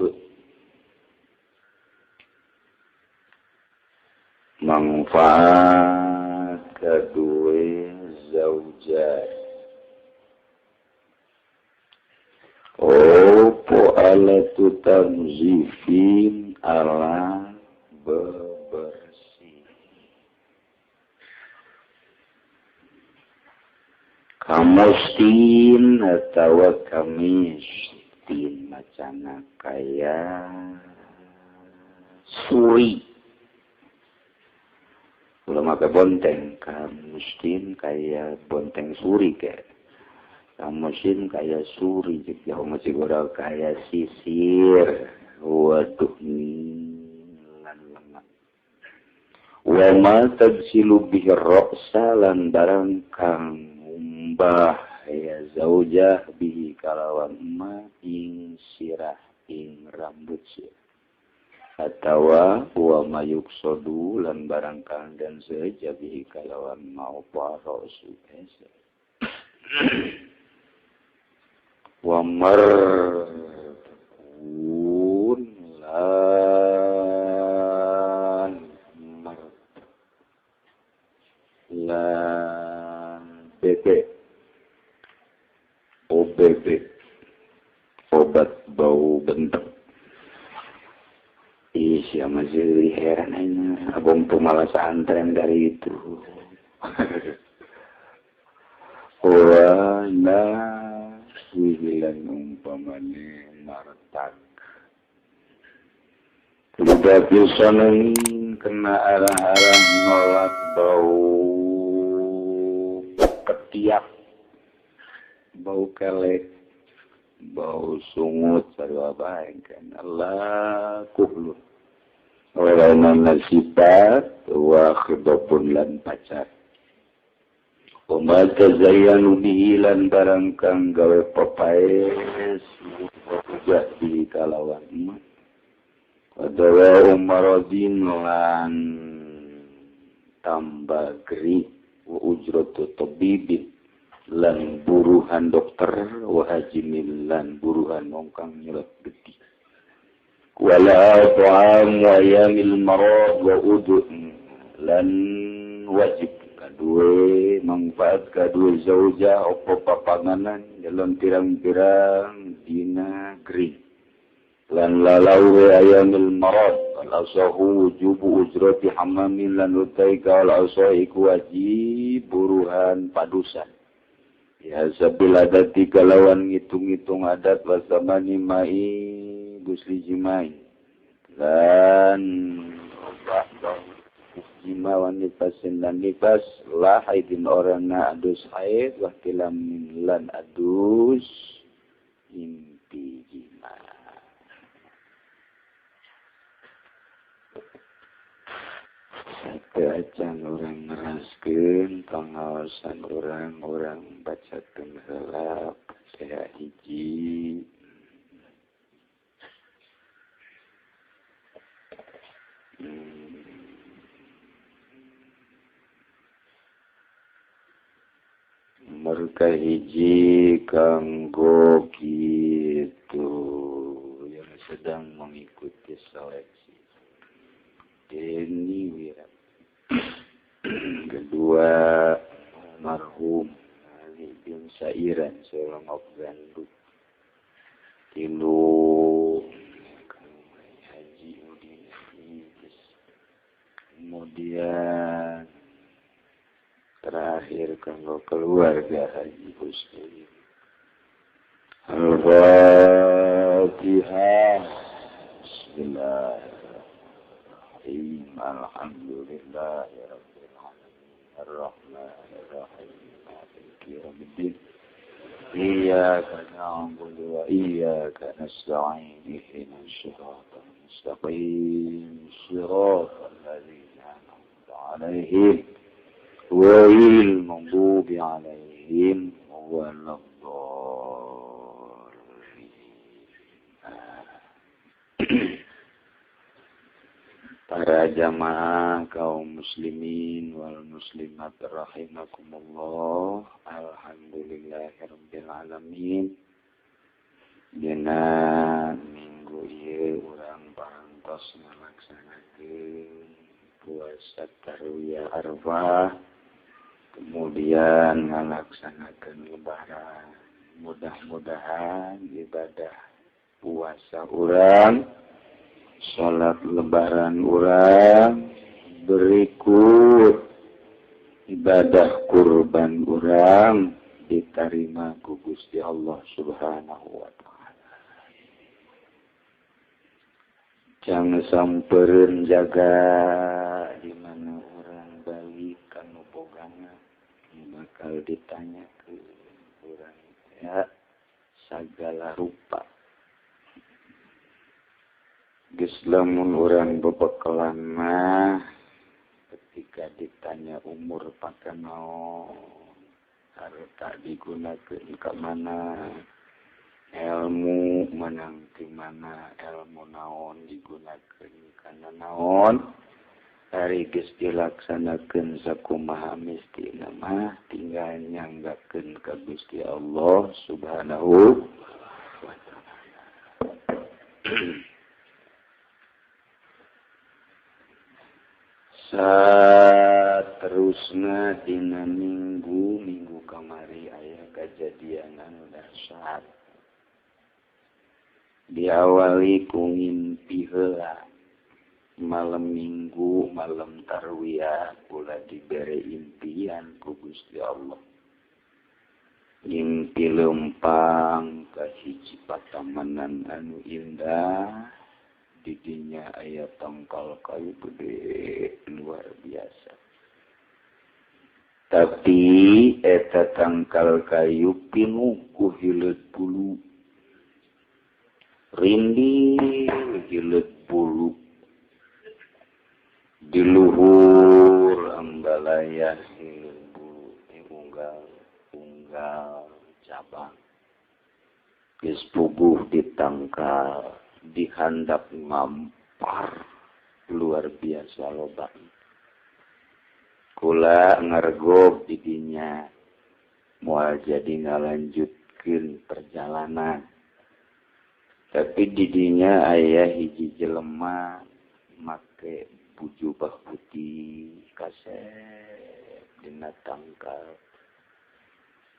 Speaker 2: manfaat kedua zaujah. Opo alatu tanzifin ala bebersih kamustin atawa kamistin macana kaya suri. Ulah make bonteng, kamustin kaya bonteng suri ke. Kamustin kaya suri jeung jauh masih gorau kaya sisir. Waduh lan lengan. Wa ma tagsilu bihi ra'sa lan barang kang umbah ya zaujah bihi kalawan ma ing sirah ing rambut sirah atawa wa mayuksodu lan barang kang dan seja bihi kalawan ma apa ra'su esa wa markun lan mar lan BP OBB obat bau bentek Jadi heran aja abang tuh malah santren dari itu. Wah, nah wihilan umpamane martak. Tidak bisa kena arah-arah nolak bau ketiak, bau kelek, bau sungut sarua bae kan Allah kuhlu. Walana sifat wa khidabun lan pacar. Wa tazayyanu bihi lan barang kang gawe papaes wa di kalawan emak. Wadawa umaradin lan tambah geri wa ujratu tabibin lan buruhan dokter wa hajimin lan buruhan wong kang nyelot getih wala ta'am wa yamil marad wa udu lan wajib kadue manfaat kadue zauja opo papanganan dalam pirang-pirang dina geri lan lalawe ayamil marad al-asahu wujubu ujrati hamamin lan utai kaul asahi iku wajib buruhan padusan ya sabil adati kalawan ngitung-ngitung adat wasamani mai gusli jimai lan jima wan nifasin lan nifas la haidin orangna adus haid wa tilamin lan adus impi jima. Acan orang ngeraskeun pengawasan orang-orang bacakeun heula saya hiji mereka hiji kanggo kitu yang sedang mengikuti seleksi Deni Wira. Kedua almarhum Ali bin Sairan seorang Gandu. Tilu Haji Udin. Kemudian terakhir kanggo keluarga Haji Husni. Al-Fatihah. Bismillahirrahmanirrahim. Alhamdulillahirabbil alamin. Arrahmanirrahim. Maliki yaumiddin. Iyyaka na'budu wa iyyaka nasta'in. Ihdinas siratal mustaqim. Siratal ladzina an'amta 'alaihim ghairil maghdubi 'alaihim waladdallin. Para jamaah kaum muslimin wal muslimat rahimakumullah. Alhamdulillahirabbil alamin. Dina minggu ieu urang parantos ngalaksanakeun puasa Tarwiyah Arafah, kemudian ngalaksanakeun lebaran. Mudah-mudahan ibadah puasa urang, salat lebaran urang, berikut ibadah kurban urang diterima ku Gusti Allah Subhanahu wa ta'ala. Jangan sampereun jaga di mana orang balik kanu bogana bakal ditanya ke urang ya segala rupa. Geus lamun urang bebekelan mah ketika ditanya umur pake naon, harta digunakeun ka mana, ilmu menang ti mana, ilmu naon digunakeun kana naon, ari geus dilaksanakeun sakumaha mistina mah tinggal nyanggakeun ka Gusti Allah Subhanahu wa ta'ala. Saterusna dina minggu kamari aya kajadian anu dahsyat. Diawali ku ngimpi heula. Malam Minggu, malam tarwiyah kula dibere impian ku Gusti Allah. Ngimpi lempang ka hiji patamanan anu indah, didinya aya tangkal kayu gede luar biasa. Tapi eta tangkal kayu pinuh ku hileut bulu. Rindil hileut bulu. Di luhur ambalaya hileut bulu unggal unggal cabang. Geus puguh ditangkal, dihandap ngampar luar biasa loba. Kula ngargob didinya moal jadi ngalanjutkeun perjalanan. Tapi didinya aya hiji jelema make bujubah putih kasep dina tangkal.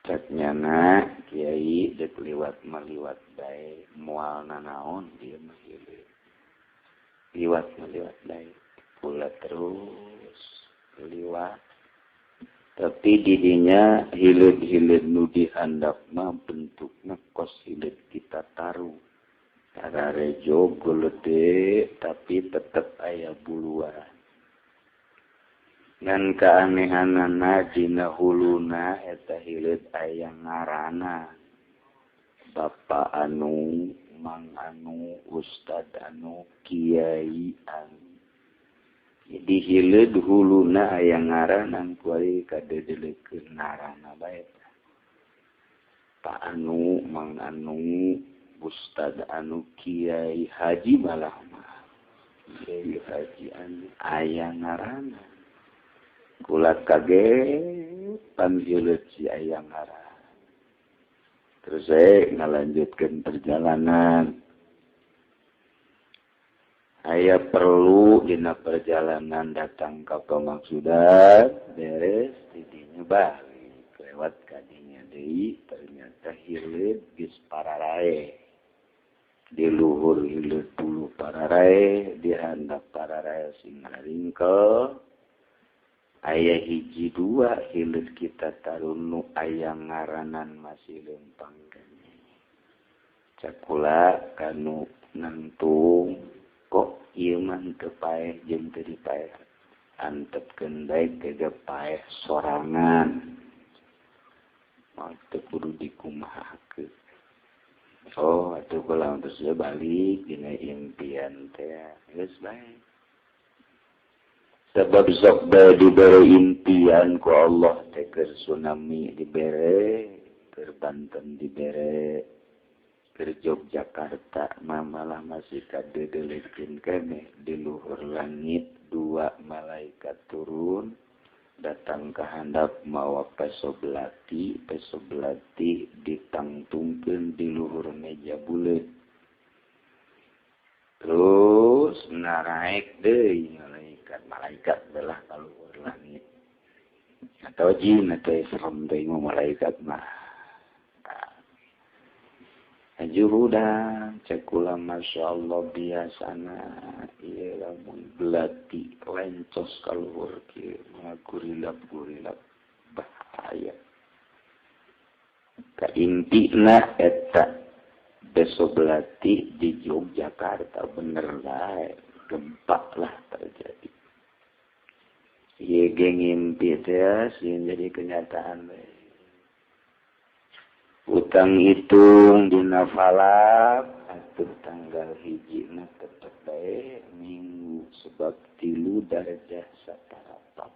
Speaker 2: Cek nyana kiai dek liwat maliwat bae moal nanaon dia mah hileut. Liwat maliwat bae kula terus liwat. Tapi didinya hileut-hileut nu dihandap mah bentukna kos hileut kita taruh. Tararejo gede tapi tetep aya buluan. Ngan keanehanana dina huluna eta hileut aya ngarana. Bapak anu, Mang anu, Ustad anu, Kiai anu. Jadi hileut huluna aya ngaranan kuari kadedelekeun ngaranna bae. Pak anu, Mang anu, Ustad anu, Kiai Haji malah mah. Kiai Haji anu aya ngaranna. Kula kaget pan hileut si aya ngaranna. Terus saya ngalanjutkan perjalanan. Aya perlu dina perjalanan datang ka pamaksudan, beres didinya balik lewat kadinya deui, ternyata hileut geus pararae. Di luhur hileut bulu pararae, di handap pararae sing ngaringkel. Aya hiji dua hileut kita tarunu aya ngaranan masih lempang keneh. Cakula kanu nangtung kok ieu mah teu paeh jeung teu dipaeh. Antepkeun bae ke paeh sorangan. Moal teu kudu dikumahakeun. Oh, atuh kula terus balik dina impian teh. Geus bae. Sebab sok bae dibere impian ku Allah teh keur tsunami dibere, keur Banten dibere, keur Yogyakarta mah malah masih kadedelekeun keneh di luhur langit dua malaikat turun datang ke handap mawa peso belati ditangtungkeun di luhur meja buleut. Terus naraek deui malaikat belah ka luhur langit. Atau jin atau serem deui mah malaikat mah. Ajuhudan cek kula masya Allah biasana ieu lamun belati lencos ka luhur kieu mah gurilap-gurilap bahaya. Kaintina eta beso belati di Yogyakarta bener bae gempa lah terjadi. Ieu ge ngimpi teh sieun jadi kenyataan bae. Utang hitung dina falak atuh tanggal hijina tetep bae minggu sebab 3 darajah satarapat.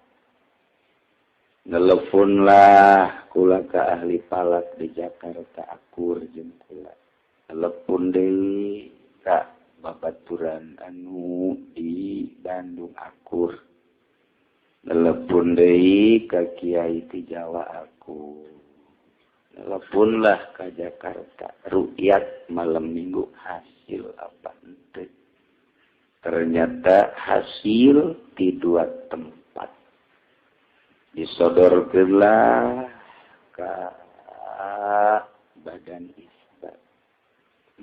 Speaker 2: Nelepon lah kula ka ahli falak di Jakarta akur jeung kula. Telepon deui ka babaturan anu di Bandung akur. Telepon deui ka kiai di Jawa akur. Telepon lah ke Jakarta, rukyat malam minggu hasil apa ente. Ternyata hasil di dua tempat. Disodorkeunlah ke badan isbat.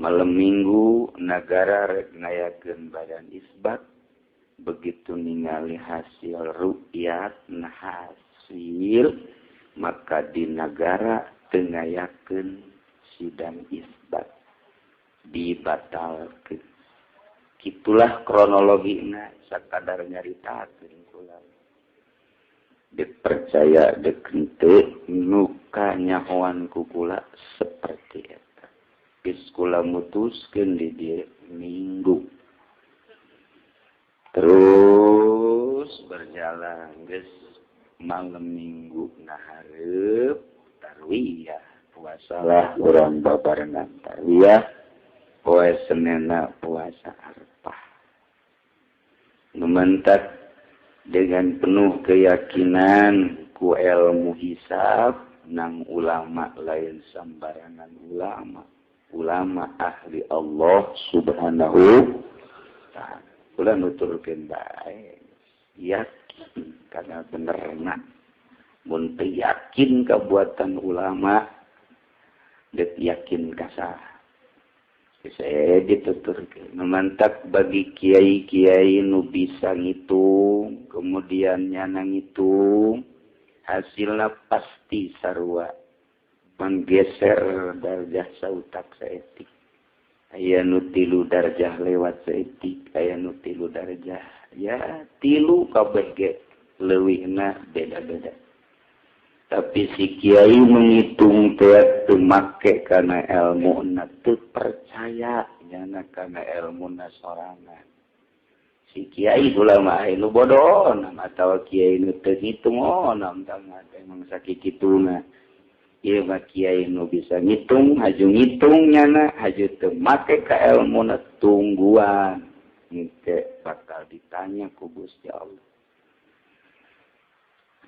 Speaker 2: Malam minggu nagara rek ngayakeun badan isbat. Begitu ningali hasil rukyat nah hasil maka di negara teu ngayakeun sidang isbat dibatalkeun. Kitulah kronologina sakadar nyaritakeun kula. Dipercaya dek henteu nu kanyahoan ku kula seperti eta. Geus kula mutuskeun di dieu minggu. Terus berjalan geus malam minggu nahareup tarwiyah puasalah urang babarengan tarwiyah poe Senena puasa Arfah. Numentak dengan penuh keyakinan ku ilmu hisab nang ulama lain sambarangan ulama, ulama ahli Allah Subhanahu ta'ala. Kula nuturkeun bae yakin karena benerna mun teu yakin kabuatan ulama deuk yakin ka saha. Saya dituturkeun memantak bagi kiai-kiai nu bisa ngitung kemudian nyana ngitung hasilna pasti sarua menggeser darjah sautak saeutik. Aya nu 3 darjah lewat saeutik, aya nu 3 darjah ya 3 kabeh ge leuwihna beda-beda. Tapi si kiai menghitung teh teu make kana elmuna teu percaya nyana kana elmuna sorangan. Si kiai ulama nu bodoh atawa kiai nu teu ngitung oh nam emang sakituna. Ieu mah kiai nu bisa ngitung, haju ngitung nyana, haju teu make ka elmuna tungguan. Engke bakal ditanya ku Gusti Allah.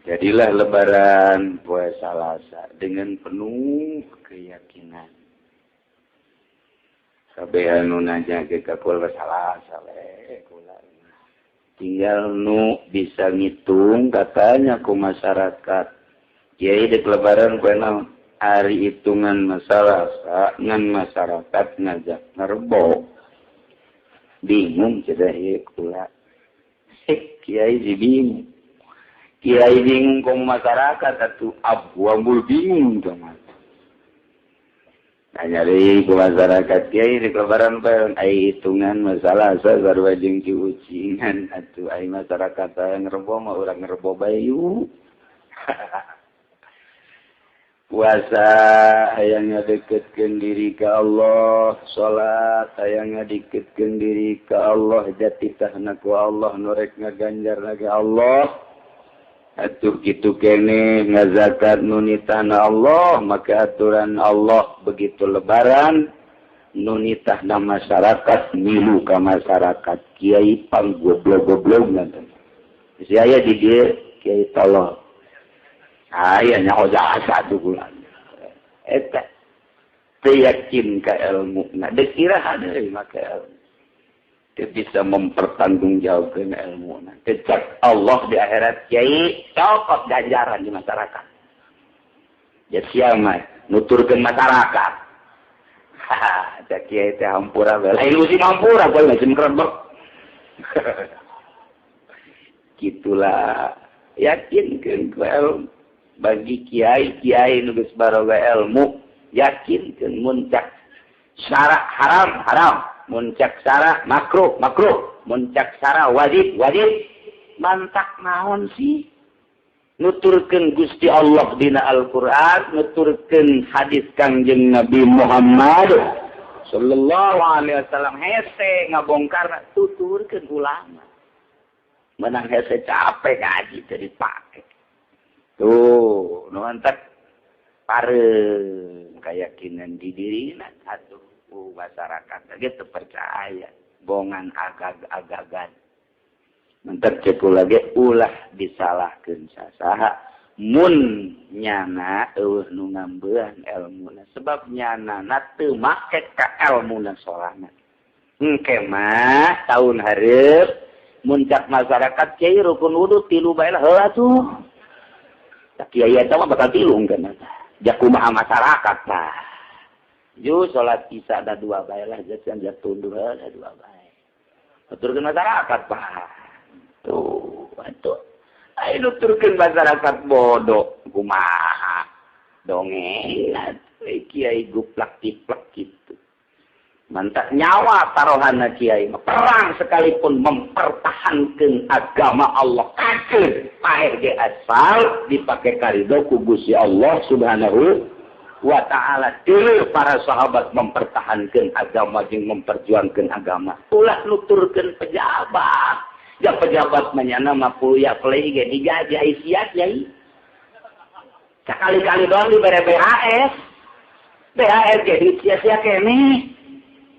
Speaker 2: Jadilah lebaran poe Salasa dengan penuh keyakinan. Kabeh anu nanya ge ka kula Salasa we kula. Tinggal nu bisa ngitung katanya ku masyarakat. Kiai dek lebaran poe naon? Ari hitungan masalah ngan masyarakat ngajak ngerbo. Bingung cenah ieu kula. Kiai si bingung. Kiai bingung kong masyarakat atuh abu-ambul bingung mah. Nanya deui ku masyarakat kiai di lebaran poe ai hitungan masalah sarua jeung ciucingan atuh ai masyarakat ngerbo mah urang ngerbo bae yuk. Puasa hayang ngadeketkeun diri ka Allah, salat hayang ngadeketkeun diri ka Allah, jati tahna ku Allah nu rek ngaganjar ka Allah. Atuh kitu keneh ngazakat nu nitahna Allah, maka aturan Allah begitu lebaran nu nitahna masyarakat milu ka masyarakat kiai pang goblok-goblok nanti. Si aya di dieu kiai tolol. Aya nya jasa bulan. Eta teu yakin ka elmuna, deuk iraha deui make ilmu. Teu bisa mempertanggungjawabkeun elmuna. Kecak Allah di akhirat kiai cokot ganjaran di masyarakat. Ya sial mah nuturkeun masyarakat. Haha, cak kiai teh hampura bae. Lain musim hampura poe musim krebek. Gitulah yakinkeun ku ilmu. Bagi kiai-kiai nu geus baroga ilmu yakinkeun muncak syara haram haram, muncak syara makruh makruh, muncak syara wajib wajib. Mantak naon sih nuturkeun Gusti Allah dina Al-Qur'an, nuturkeun hadis Kangjeng Nabi Muhammad sallallahu alaihi wasallam hese ngabongkar tuturkeun ulama. Menang hese capek ngaji teu dipake. Tuh, nu mantak pareung keyakinan di dirina atuh masyarakat ge teu percaya bongan agag-agagan. Mantak ceuk kula ge ulah disalahkeun sasaha mun nyana eueuh nu ngambean elmuna sebab nyana teu make ka elmuna sorangan. Engke mah taun hareup muncak masyarakat kiai rukun wudu 3 bae lah heuh atuh. Kiai eta mah bakal tilung kan eta. Jakumaha masyarakat tah. Ju salat isya da 2 bae lah jajan jatunduh da 2 bae. Aturkeun masyarakat tah. Tuh atuh ayo nuturkeun masyarakat bodoh kumaha dongeng kiai guplak tiplak gitu. Mantap nyawa taruhanna kiai perang sekalipun mempertahankan agama Allah kacir paeh ge asal dipake karido ku Gusti Allah Subhanahu wa ta'ala. Dulu para sahabat mempertahankan agama jeung memperjuangkan agama. Ulah nuturkeun pejabat. Ya pejabat manyana mah ya play ge digaji ai sia kiai. Sekali-kali doang dibere BHS. BHS ge sia-sia keneh.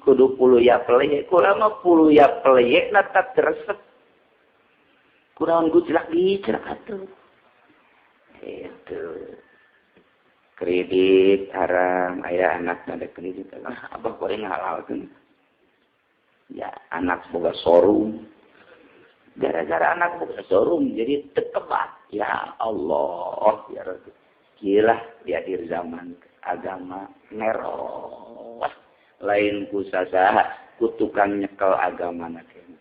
Speaker 2: Kudu puluya peleyek, kurang mah puluya peleyek na tak resep. Kurang gujlak gijlak atuh. Itu. Kredit haram, aya anak ada kredit. Abah goreng halalkeun. Ya, anak boga showroom. Gara-gara anak boga showroom jadi tekebat. Ya Allah, ya Rabbi. Gila di akhir zaman agama neros. Lain ku sasaha ku tukang nyekel agama na kene.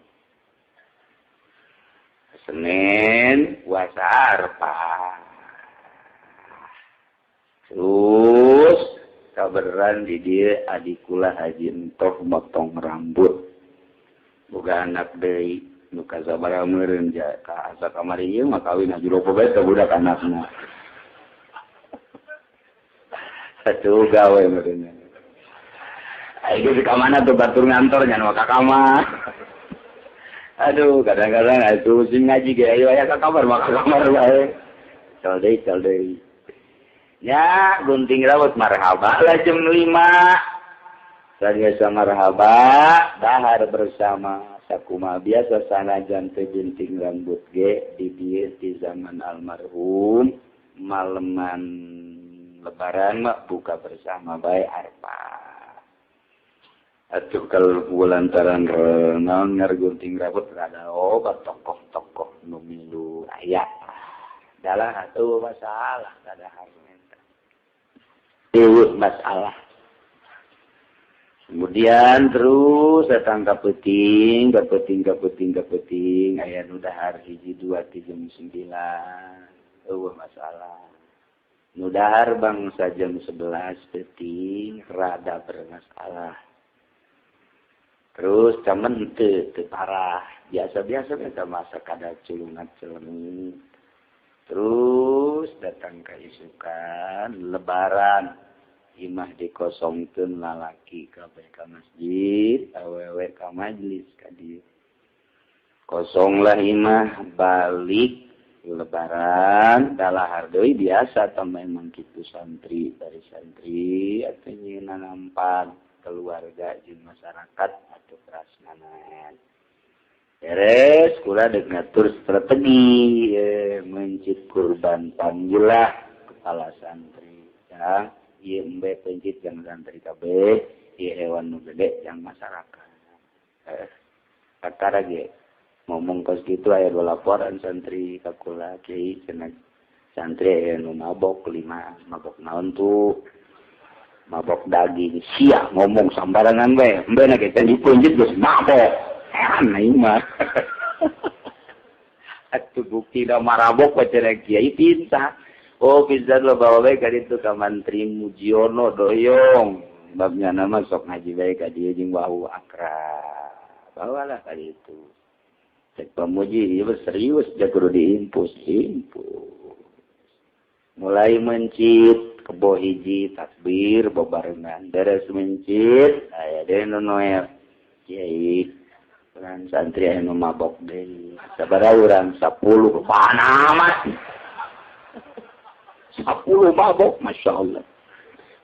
Speaker 2: Senin puasa Arafah. Terus kaberan di dieu adikula haji entoh motong rambut. Boga anak deui nu kasabaraha meureun ja ka asa kamari ieu mah kawin haji lopo bae teh budak anakna. Atuh gawe meureun. Ayo di kamana tuh batur ngantor nyan ka kamar. Aduh, kadang-kadang itu sing ngaji ge ayo aya ka kamar mah ka kamar bae. Cal deui. Nya gunting rambut marhaba lah jam 5. Sanggeus marhaba dahar bersama sakumaha biasa sanajan teu gunting rambut ge di dieu di zaman almarhum maleman lebaran mah buka bersama bae Arafah. Atuh kalau lantaran naon ngargunting rambut rada obat tokoh-tokoh nu milu aya. Dalah atuh masalah kadahar eta. Eueuh masalah. Kemudian terus datang ka peuting, ka peuting, ka peuting, ka peuting aya nu dahar 1 2 3 jam 9. Eueuh masalah. Nu dahar bangsa jam 11 peuting rada bermasalah. Terus cuman teu parah, biasa-biasa biasa masa kada culungat celeng. Terus datang ke isukan lebaran, imah dikosongkeun lalaki kabeh ka masjid, awewe ka majlis ka dieu. Kosonglah imah balik lebaran dalahar deui biasa tah memang kitu santri dari santri atuh nyieun nampan keluarga jeung masyarakat atau prasmanan. Beres kula deuk ngatur strategi mencit kurban panggilah kepala santri. Ya, ieu embe pencit jang santri kabeh, ieu hewan nu gede jang masyarakat. Kakara ge ngomong kos kitu aya dua laporan santri ka kula kiai cenah santri aya nu mabok 5, mabok naon tuh? Mabok daging sia ngomong sambarangan bae embe na kita dipunjit geus mabok heran aing mah. Atuh bukti da marabok bae cenah kiai pinta. Oh pisan lo bawa bae ka ditu ka Mantri Mujiono doyong babnya nama sok ngaji bae ka dieu jeung wau akrab bawalah ka ditu cek pamuji ieu serius ja kudu diimpus impus mulai mencit kebo hiji takbir bebarengan beres mencit aya deui nu noel kiai urang santri anu mabok deui sabaraha urang 10 panamat 10 mabok masyaallah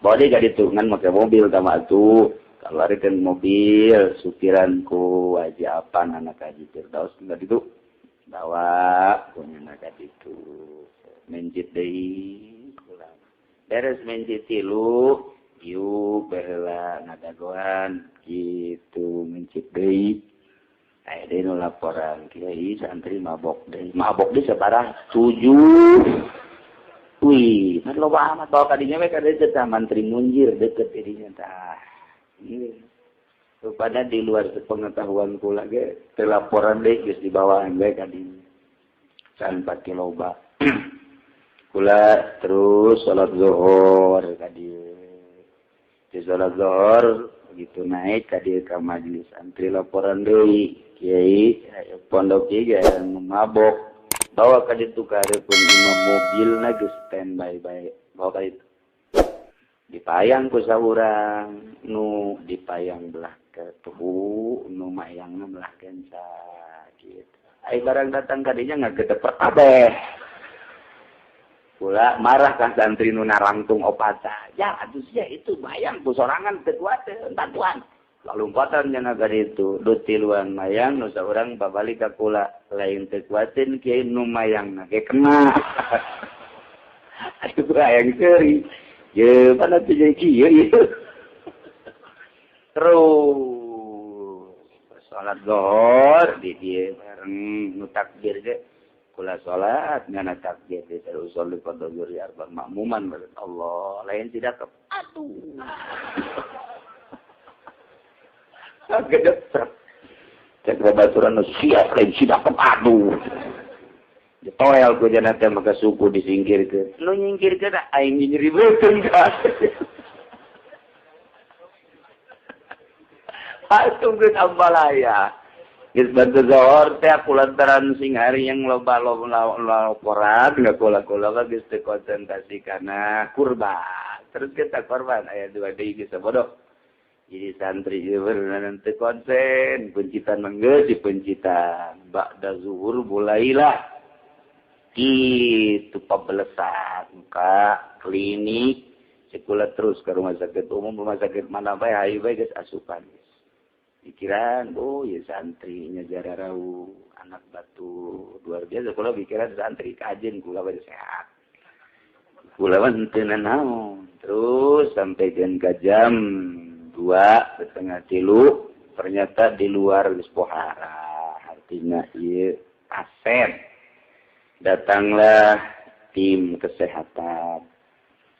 Speaker 2: bawa deui ka ditu ngan make mobil tah mah atuh kaluarkeun mobil supiran ku Haji Apan anak Haji Firdaus ka ditu bawa ku nya ka ditu mencit deui beres mencit tilu ieu baheula ngadagoan kitu mencit deui aya deui nu laporan kiai santri mabok deui sabaraha 7 wih mah loba amat bawa ka dinya we ka dieu tah Mantri Munjir deukeut di dinya tah ieu Rupanya di luar sepengetahuan kula ge teu laporan deui geus dibawaan bae ka dieu. Can pati loba. Kula terus salat zuhur ka dieu. Di salat zuhur begitu naik ka dieu ka majelis santri laporan deui. Kiai pondok ieu ge mabok. Bawa ka ditu ka hareupeun imam mobilna geus standby bae. Bawa ka ditu. Dipayang ku saurang nu dipayang belah ke tuhu nu mayangna belah kenca gitu. Ai barang datang ka dinya ngagedeper kabeh. Kula marah ka santri nu narangtung opata. Ya atuh sia itu bayang ku sorangan teu kuat teh bantuan. Lalumpatan nya ka ditu du tiluan mayang nu saurang babalik ka kula lain teu kuateun kiai nu mayangna ge kena. Aduh hayang seuri. Ye mana tuh jadi kieu ieu. Terus salat zuhur di dieu bareng nu takbir ge kula salat ngana takbir di terus usolli fardhu zuhri arba makmuman Allah lain tidak ke aduh. Gede cek babaturan nu siap lain tidak ke aduh. Ditoel ku jana teh maka suku disingkirkeun. Nu nyingkirkeun aing nyeri beuteung ka. Atuh geus ambalaya. Geus bantu zuhur teh aku lantaran sing hari yang loba laporan kula-kula geus teu konsentrasi kana kurban. Terus kita korban aya dua deui geus bodoh. Jadi santri ieu teu konsen, pencitan mah geus dipencitan. Ba'da zuhur mulailah itu pabelesan ka klinik sekolah terus ke rumah sakit umum, rumah sakit mana bae hayu bae geus asupan. Pikiran, oh ya santrinya jararau, anak batu luar biasa kula pikiran santri kajen kula bae sehat. Kula mah henteu nanaon. Terus sampai ka jam 2:30 ternyata di luar geus pohara, artinya ieu pasien. Datanglah tim kesehatan.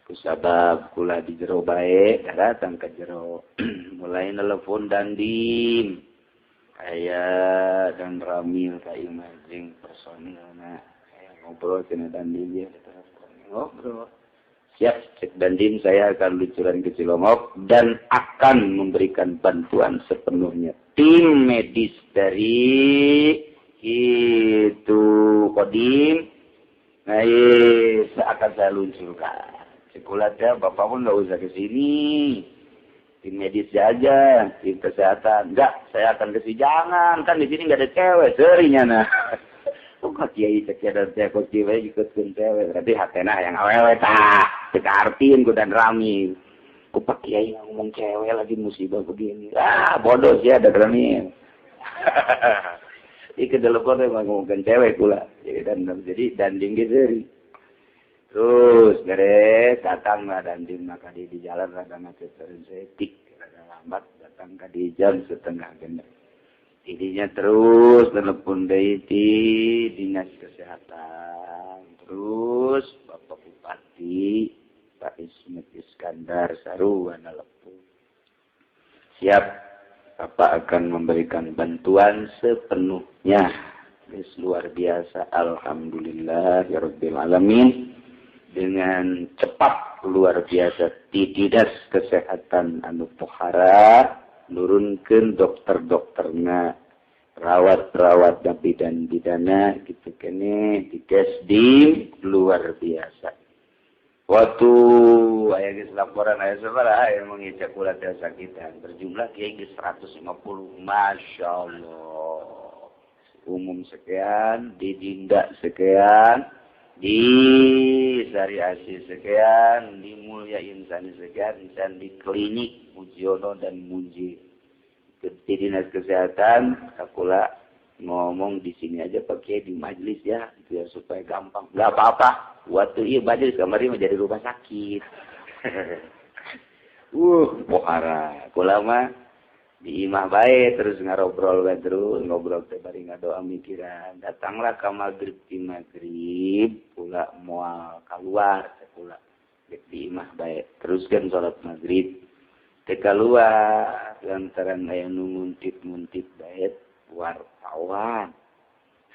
Speaker 2: Kusabab kula di jero bae, datang ke jero. Mulai nelpon dandim. Aya dan Ramil ka imajing personilna. Aya ngobrol cenah dandim ieu ngobrol. Siap cek dandim saya akan lucuran ke Cilongok dan akan memberikan bantuan sepenuhnya. Tim medis dari itu Kodim, nah akan saya luncurkan. Sekolah dia, bapak pun nggak usah ke sini. Tim medis aja, tim kesehatan. Enggak, saya akan ke sini. Jangan, kan di sini nggak ada cewek, serinya nah. Kok kiai cek dan saya kok cewek ikutkan cewek. Berarti hatena yang awewe tak. Kita artiin ku dan rami. Kok pak kiai ngomong cewek lagi musibah begini. Ah, bodoh sih ada rami. Ieu telepon teh ngomongkeun cewek pula. Jadi danding ge seuri. Terus beres datanglah dandim maka di jalan rada macet setik rada lambat datang ka di jam 5:30. Didinya terus telepon deui ti dinas kesehatan. Terus Bapak Bupati Pak Ismet Iskandar sarua nelepon. Siap. Bapak akan memberikan bantuan sepenuhnya. Ini luar biasa. Alhamdulillah ya Rabbil Alamin. Dengan cepat luar biasa di dinas kesehatan anu pohara nurunkeun dokter-dokterna, rawat-rawat dan bidan-bidana gitu kene di Kesdim luar biasa. Waktu aya geus laporan aya sabaraha aya mengicak ulah sakitan berjumlah kiai geus 150. Masya Allah. Umum sekian, di Dinda sekian, di Sari Asih sekian, di Mulia Insani sekian, dan di klinik Mujiono dan Munji. Di dinas kesehatan sakula ngomong di sini aja pakai di majelis ya, biar supaya gampang. Nggak apa-apa. Waktu iya majelis kamari menjadi rumah sakit. Pohara. Kula mah di imah bae terus ngarobrol bae terus ngobrol teh bari ngadoa mikiran. Datanglah ka magrib di magrib kula moal kaluar kula di imah bae. Teruskeun salat magrib. Teu kaluar lantaran aya nu nguntit-nguntit bae wartawan.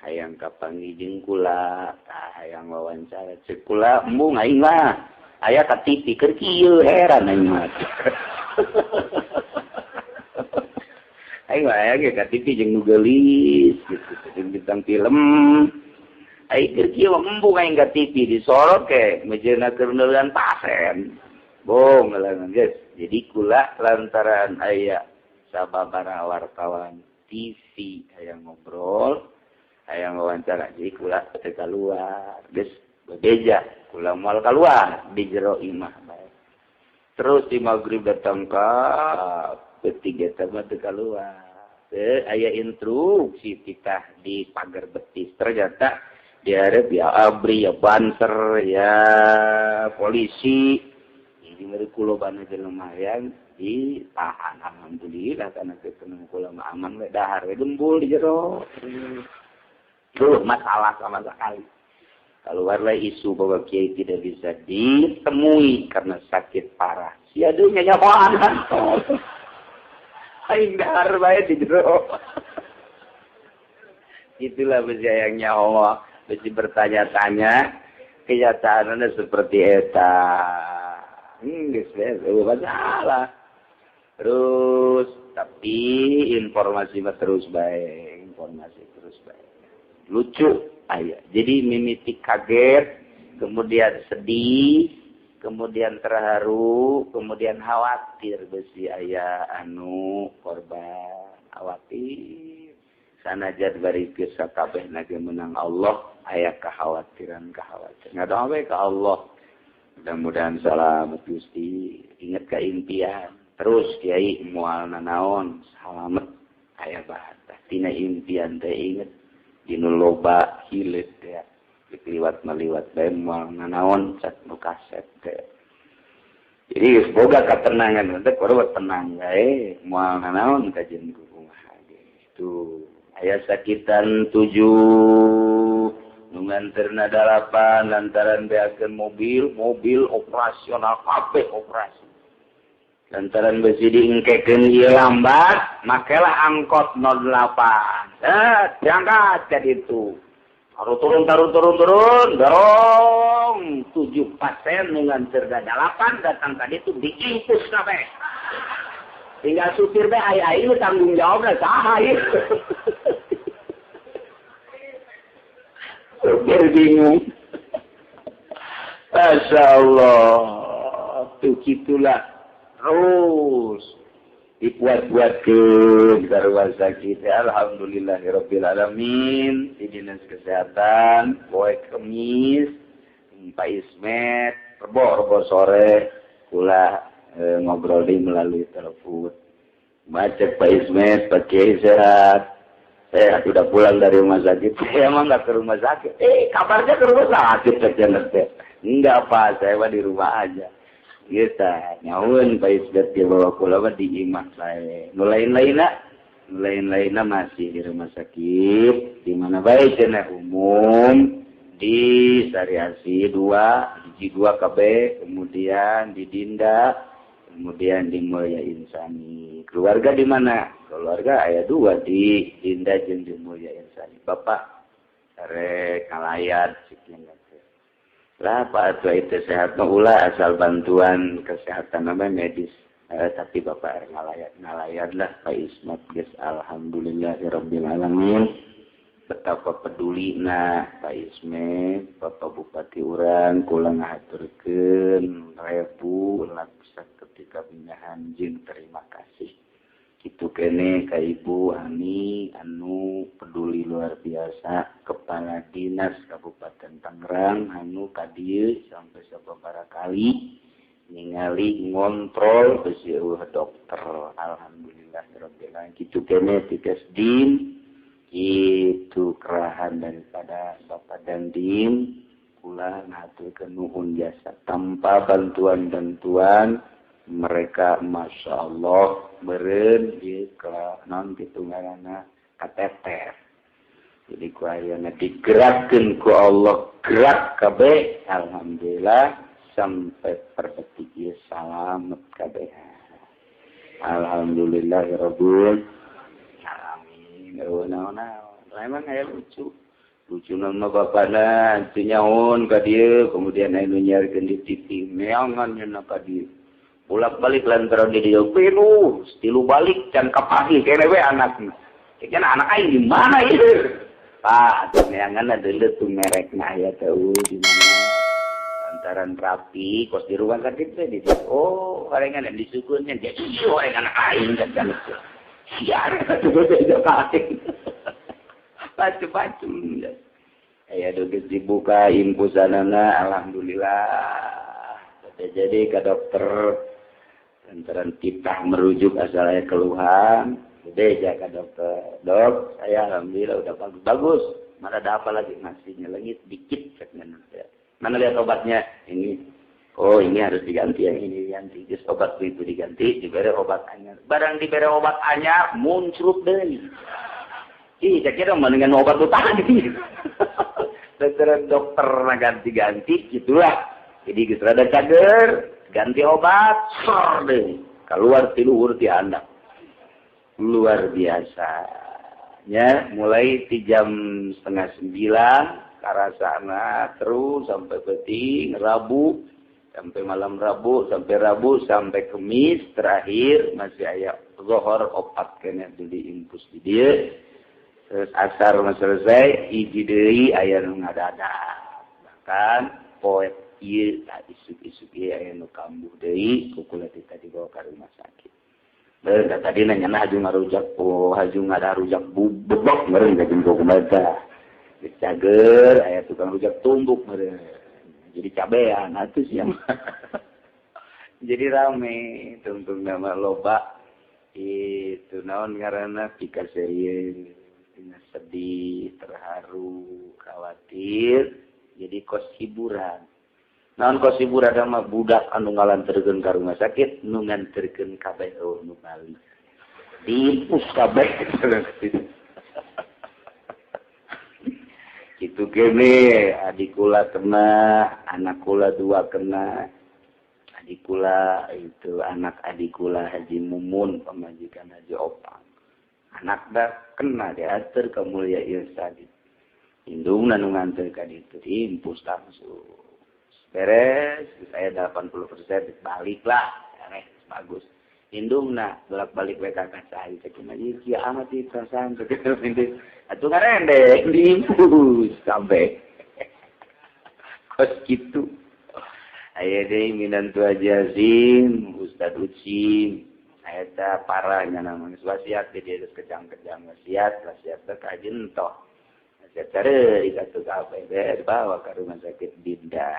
Speaker 2: Hayang kapanggih jeung kula, tah hayang wawancara ceuk kula embung aing mah. Aya ka TV keur kieu heran aing mah. Aing mah aya ge ka TV jeung nu geulis gitu, jeung bintang film. Aing keur kieu embung aing ka TV disorot ke mejeuna keur neuleun pasen. Bong ngeuleun geus. Jadi kula lantaran aya sababaraha wartawan TV hayang ngobrol, hayang wawancara, jadi kula teu kaluar, geus bebeja, kula moal kaluar di jero imah bae. Terus di maghrib datang ka ketiga teh mah teu kaluar. Teu aya instruksi titah di pagar betis. Ternyata di hareup ya ABRI, ya Banser, ya polisi. Jadi mere kula bana jelema hayang ditahan. Alhamdulillah karena ketemu kula mah aman we dahar we gembul di jero. Tuh masalah sama sekali. Keluarlah isu bahwa kiai tidak bisa ditemui karena sakit parah. Si aduh nyahoan. Aing dahar bae di jero. Itulah besi yang nyawa, besi bertanya-tanya, kenyataannya seperti eta. Geus we masalah. Terus tapi informasi mah terus bae, informasi terus bae. Lucu aya. Jadi mimiti kaget, kemudian sedih, kemudian terharu, kemudian khawatir besi aya anu korban, khawatir. Sanajan bari geus sakabehna ge menang Allah, aya kekhawatiran-kekhawatiran. Ngadoa we ka Allah. Mudah-mudahan selamat Gusti, ingat ka impian. Terus kiai moal nanaon, salamet aya bahatah. Tina impian teh inget dinu loba hileut teh. Liwat maliwat bae moal nanaon cat nu kaset teh. Jadi geus boga katenangan teh kudu tenang bae moal nanaon kajeun kumaha ge. Tuh aya sakitan 7 nu nganterna 8 lantaran beakeun mobil operasional kabeh operasi. Lantaran besi diengkekeun ieu lambat, makelah angkot 08. Diangkat ka ditu. Taruh turun, dorong 7 pasien nu nganter 8 datang ka ditu diimpus kabeh. Tinggal supir bae aya ieu tanggung jawabna saha ieu. Supir bingung. Masya Allah. Tuh gitulah. Terus dibuat-buatkeun ka rumah sakit. Alhamdulillahirabbil alamin. Di Dinas Kesehatan poe Kemis Pak Ismet rebo sore kula ngobrol di melalui telepon. Macet Pak Ismet, Pak Kiai sehat. Saya sudah pulang dari rumah sakit. Saya emang nggak ke rumah sakit. Kabarnya ke rumah sakit. Enggak Pak, saya mah di rumah aja. Kita nyaun Pak Ismet di bawah kula mah di imah saya. Nu lain-lainna masih di rumah sakit. Di mana bae cenah umum di Sariasi 2, di G2 KB, kemudian di Dinda, kemudian di Mulia Insani. Keluarga di mana? Keluarga aya 2 di Dinda jeung di Mulia Insani. Bapak rek ngalayat sekian. Lah Pak atuh itu sehat mah ulah asal bantuan kesehatan nama medis. Tapi Bapak rek ngalayat lah Pak Ismat geus alhamdulillahirabbil alamin. Betapa pedulina Pak Ismet, Bapak Bupati urang kula ngahaturkeun rebu laksa ketika pindahan jeung terima kasih. Kitu kene ka Ibu Ani anu peduli luar biasa Kepala Dinas Kabupaten Tangerang anu ka dieu sampai sababaraha kali ningali ngontrol besi eueuh dokter. Alhamdulillahirabbil alamin. Kitu kene tikas din itu kerahan daripada Bapak Dandim kula ngahaturkeun nuhun jasa tanpa bantuan-bantuan mereka Masya Allah meureun ieu ka naon kitu ngaranna kateter. Jadi ku ayeuna digerakkeun ku Allah gerak kabeh alhamdulillah sampai per detik ieu salamet kabeh. Alhamdulillahirabbil alamin. Naon-naon. Emang aya lucu. Lucu nama bapana teu nyaon ka dieu, kemudian aya nu nyiarkeun di TV, meangan nya ka dieu. Bolak-balik lantaran di dieu pinuh, tilu balik can kapahih kene we anakna. Ceuk anak aing di mana ieu? Pak, neangan deuleu tuh merekna aya teu di mana. Lantaran rapi kos di rumah sakit teh di oh horengan disukunnya dia ieu horengan aing kan siar atuh beda ka aing. Macem-macem aya geus dibuka infusanana alhamdulillah. Jadi ka dokter lantaran titah merujuk asal aya keluhan beja ka dokter, dok saya alhamdulillah udah bagus bagus, mana ada apa lagi masih nyelengit dikit ceknya, mana lihat obatnya ini, oh ini harus diganti yang ini diganti, just obat itu diganti, diberi obat anyar, barang diberi obat anyar muncul deui, ih saya kira mendingan obat itu tadi, dokter dokter ganti-ganti gitulah, jadi geus rada cager, ganti obat, sor deui, keluar tiluhur ti anak. Luar biasa ya, mulai di jam 8:30 karasana terus sampai peting Rabu, sampai malam Rabu, sampai Kemis terakhir masih aya zuhur opat kena beli infus di dia, terus asar masih selesai hiji deui aya nu ngadadak, bahkan poe ieu tak isuk-isuk ieu aya nu kambuh deui ku kula teh dibawa ka rumah sakit. Bener, tadi nanya nah haju ngarujak, oh haju ngadarujak bubuk meureun ka jeung kumaha. Geus cager aya tukang rujak tumbuk meureun. Jadi cabean atuh sia. Jadi rame tungtung nama loba itu naon ngaranna pikaseurieun tina sedih, terharu, khawatir, jadi kos hiburan. Naon kos hiburan mah budak anu ngalanterkeun ka rumah sakit, nu nganterkeun kabeh eueuh nu balik. Diimpus kabeh. Kitu kene adik kula kena, anak kula dua kena. Adik kula itu anak adik kula Haji Mumun pamajikan Haji Opang. Anak dah kena diatur ka Mulia Irsadi. Indungna nu nganter ka ditu diimpus langsung. Beres, saya 80% balik lah, aneh, bagus. Indungna bolak-balik WK ka saya, cek mah ieu kieu amat ieu perasaan cek atuh ngarendeng diimpus sampai. Kos kitu. Aya deui minantu Haji Azim, Ustad Ucim, eta parahnya namanya wasiat di dia geus kejang-kejang wasiat, wasiat teh ka jentoh. Secara dikatu kabeh bawa ke rumah sakit Dinda.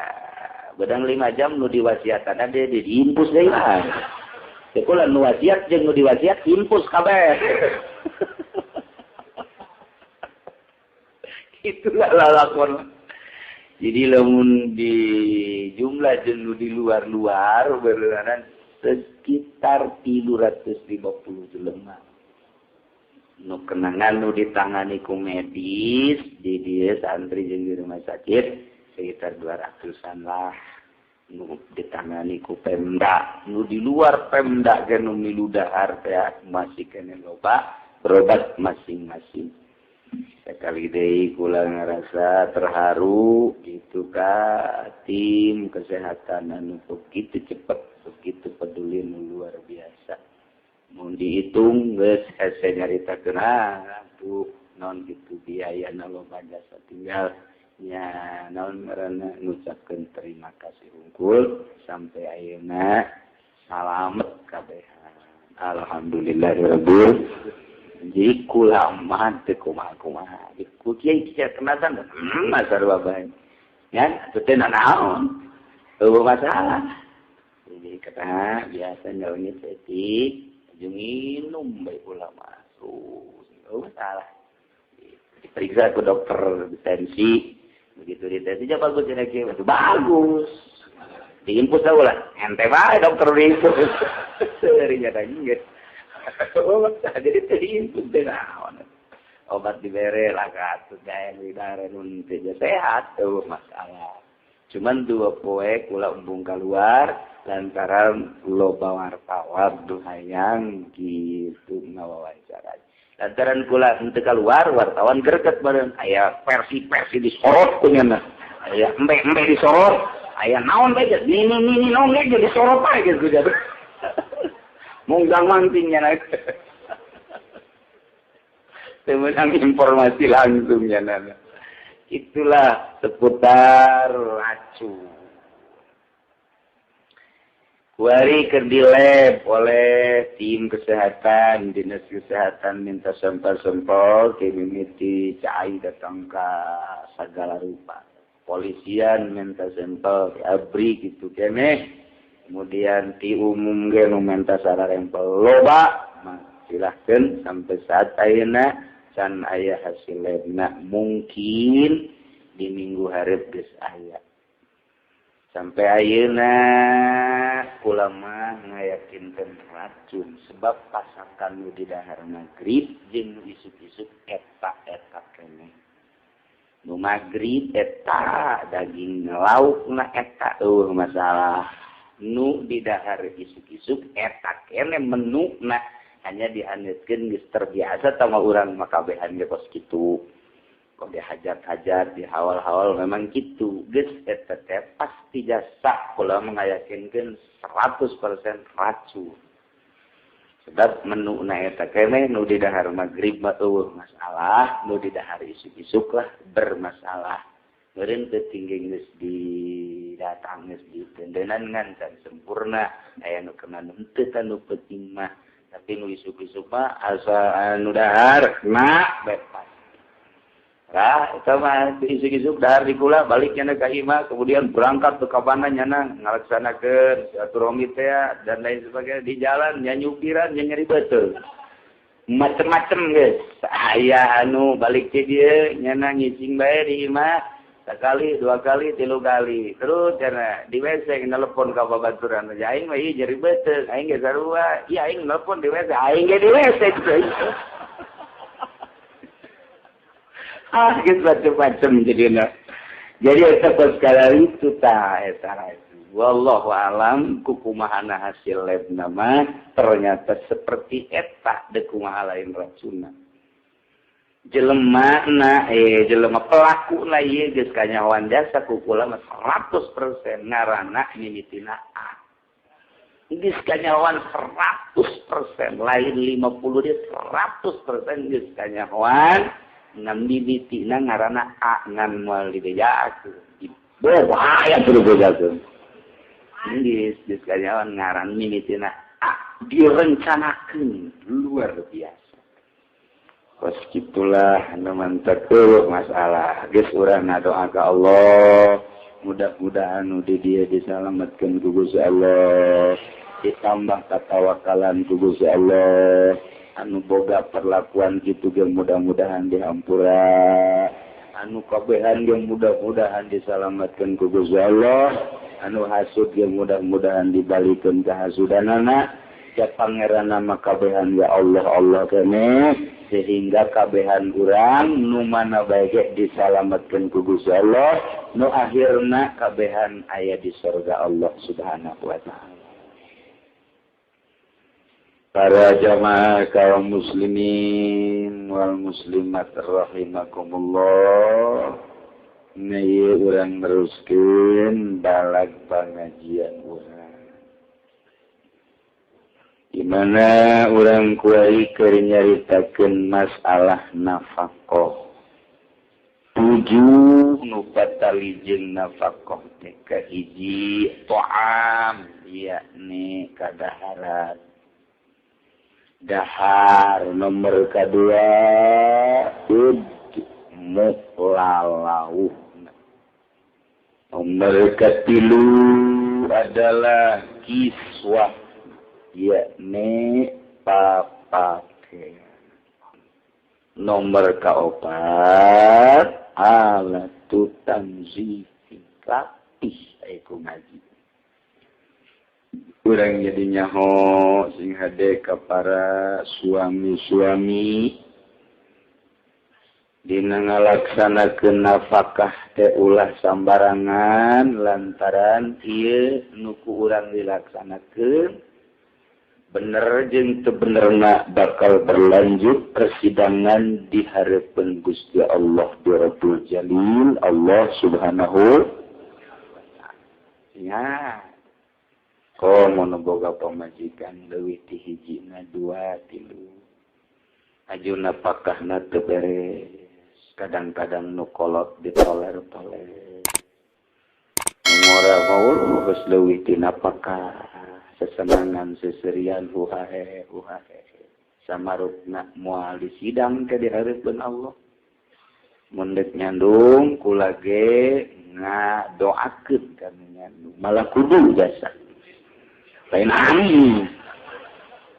Speaker 2: Bedang 5 jam nu diwasiatan dia diimpus deui lah. Sekolah nu wasiat jeung nu diwasiat impus kabeh. Itulah lalakon. Jadi lamun di jumlah jeung nu di luar-luar beureunan sekitar 350 jelema. Nu kenangan nu ditangani ku medis di dieu santri jeung di rumah sakit sekitar 200-an lah nu ditangani ku Pemda, nu di luar Pemda ge nu milu dahar teh masih kene loba berobat masing-masing. Sekali deui kula ngarasa terharu gitu ka tim kesehatan anu begitu cepet, begitu peduli nu luar biasa. Mun dihitung geus hese nyaritakeun tuh naon kitu biayana loba jasa tinggal nya naon ngaranna ngucapkeun terima kasih hungkul sampai ayeuna salamet kabehan. Alhamdulillahirabbil jadi kula mah teu kumaha-kumaha ku kiai kieu kenasan masar bae nya atuh teh naon eueuh masalah. Jadi kata biasa nyaunit etik minum baik ulama terus masalah diperiksa ke dokter tensi begitu ditensinya bagus ya itu bagus diinfus tau lah ente bae dokter diinfus dari nyata geus jadi diinfus teh naon obat dibere lah atuh gae lidare nun teh sehat tuh masalah cuman 2 poe kula embung keluar. Lantaran loba wartawan nu hayang kitu ngawawancara. Lantaran kula henteu kaluar wartawan greget bareng aya versi-versi disorot ku nyana. Aya embe-embe disorot, aya naon bae geus nini-nini naon ge disorot bae geus ku jadi. Munggang manting nyana. Teu meunang informasi langsung nyana. Itulah seputar racun. Kuari keur dilab oleh tim kesehatan, dinas kesehatan minta sampel-sampel ke mimiti cai datang ka segala rupa. Polisian minta sampel, ABRI gitu keneh. Kemudian ti umum ge nu minta sararempel loba, mah silahkeun sampai saat ayeuna can aya hasil labna, mungkin di minggu hareup geus aya. Sampai ayeuna kula mah ngayakinkeun racun sebab pasakan nu di dahar magrib jeung nu isuk-isuk eta-eta keneh. Nu magrib eta daging laukna eta eueuh masalah. Nu di dahar isuk-isuk eta keneh menuna hanya dihaneutkeun geus terbiasa tama urang mah kabehan ge kos kitu. Kok dihajar-hajar, dihawal-hawal memang gitu. Geus eta teh pasti jasa kula mengayakinkeun 100% racun. Sebab menuna eta keneh nu di dahar magrib mah eueuh masalah, nu di dahar isuk-isuk lah bermasalah. Meureun teu tinggi geus didatang geus ditendenan ngan can sempurna, aya nu kena nu henteu nu penting mah. Tapi nu isuk-isuk mah asa anu dahar na bebas. Lah, eta mah isuk-isuk dahar di kula balik nyana ka imah, kemudian berangkat ke kabana nyana ngalaksanakeun silaturahmi teh dan lain sebagainya di jalan nya nyupiran nya nyeri beuteung. Macem-macem geus. Aya anu balik ke dieu nyana ngicing bae di imah sakali, dua kali, tilu kali. Terus nyana di WC nelepon ka babaturan. Aing mah ieu nyeri beuteung, aing ge sarua. Ieu aing nelepon di WC, aing ge di WC. Ah, gitu macam-macam jadi. Jadi eta segala itu ta eta itu. Wallahu alam kukumahana hasil lab nama ternyata seperti eta deuk kumaha lain racunna. Jelema na jelema pelaku na ieu geus kanyahoan jasa ku kula mah 100% ngaranna mimitina A. Geus kanyahoan 100% lain 50 dia 100% geus kanyahoan ngan mimitina ngaranna A ngan moal dibejakeun. Bahaya kudu bejakeun. Geus geus kanyahoan ngaran mimitina A direncanakeun luar biasa. Kos kitulah nu mantek eueuh masalah. Geus urang ngadoa ka Allah, mudah-mudahan nu di dieu disalametkeun ku Gusti Allah, ditambah katawakalan ku Gusti Allah. Anu boga perlakuan kitu ge mudah-mudahan dihampura, anu kabehan ge mudah-mudahan disalametkeun ku Gusti Allah, anu hasud ge mudah-mudahan dibalikeun ka hasudanana. Ya pangeran nama kabehan ya Allah Allah keneh sehingga kabehan urang nu mana bae ge disalametkeun ku Gusti Allah, nu akhirna kabehan aya di surga Allah Subhanahu wa taala. Para jamaah kaum muslimin wal muslimat rahimakumullah, ieu urang neruskeun balag pangajian urang. Di mana urang kuari keur nyaritakeun masalah nafkah. 7 nu patali jeung nafkah teh kahiji ta'am yakni kadaharan. Dahar nomor kedua muklalauh. Nomor ketilu adalah kiswah yakni papake. Nomor keempat alatu tanzifi latih iku ngaji. Urang jadi nyaho sing hade ka para suami-suami Dina ngalaksanakeun nafkah teh ulah sambarangan lantaran ieu nu ku urang dilaksanakeun bener jeung teu benerna bakal berlanjut persidangan di hareupeun Gusti Allah di Rabbul Jalil Allah Subhanahu ya. Komo nu boga pamajikan leuwih ti hijina dua tilu aju napakahna teu beres. Kadang-kadang nu kolot ditoler-toler ngora mau geus leuwih ti napakah sesenangan seserian huhahe huhahe samarupna moal disidang ke di hareupeun Allah mun deuk nyandung kula ge ngadoakeun ka nu nyandung malah kudu jasa lain aing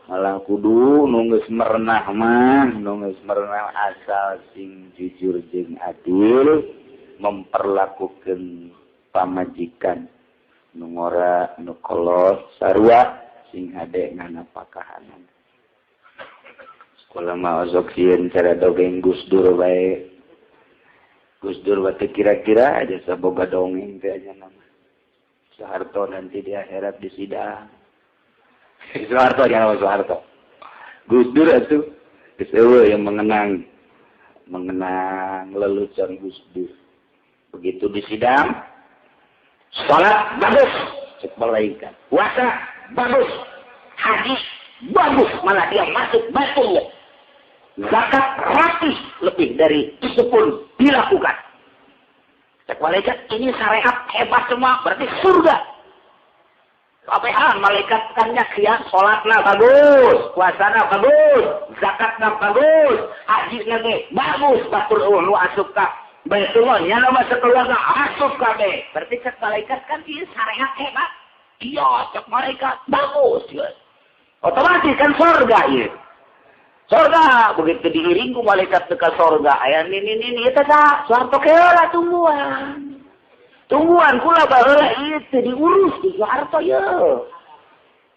Speaker 2: malah kudu nu geus merenah mah nu geus merenah asal sing jujur jeung adil memperlakukeun pamajikan nu ngora nu kolot sarua sing hade nganapakahanan. Sekolah mah osok sieun cara dongeng Gus Dur bae. Gus Dur bae kira-kira aja saboga dongeng teh nya nama. Soeharto nanti di akhirat disidang. Soeharto jangan Soeharto. Gus Dur itu geus yang mengenang lelucon Gus Dur. Begitu disidang, salat bagus, cek malaikat. Puasa bagus, haji bagus, malah dia masuk Baitullah. Zakat rapi lebih dari itu pun dilakukan. Cek malaikat ini syariat hebat semua, berarti surga. Apehan malaikat kannya kia salatna bagus, puasana bagus, zakatna bagus, hajina ge bagus, batur nu asup ka Baitullah nya mah sakeluarga asup kabeh. Berarti cek malaikat kan ieu syariat hebat. Iya, cek malaikat bagus ieu. Otomatis kan surga ieu. Surga begitu diiring ku malaikat ke surga aya nini eta tah Soeharto keula tungguan. Tungguan kula baheula ieu teu diurus di Soeharto ye.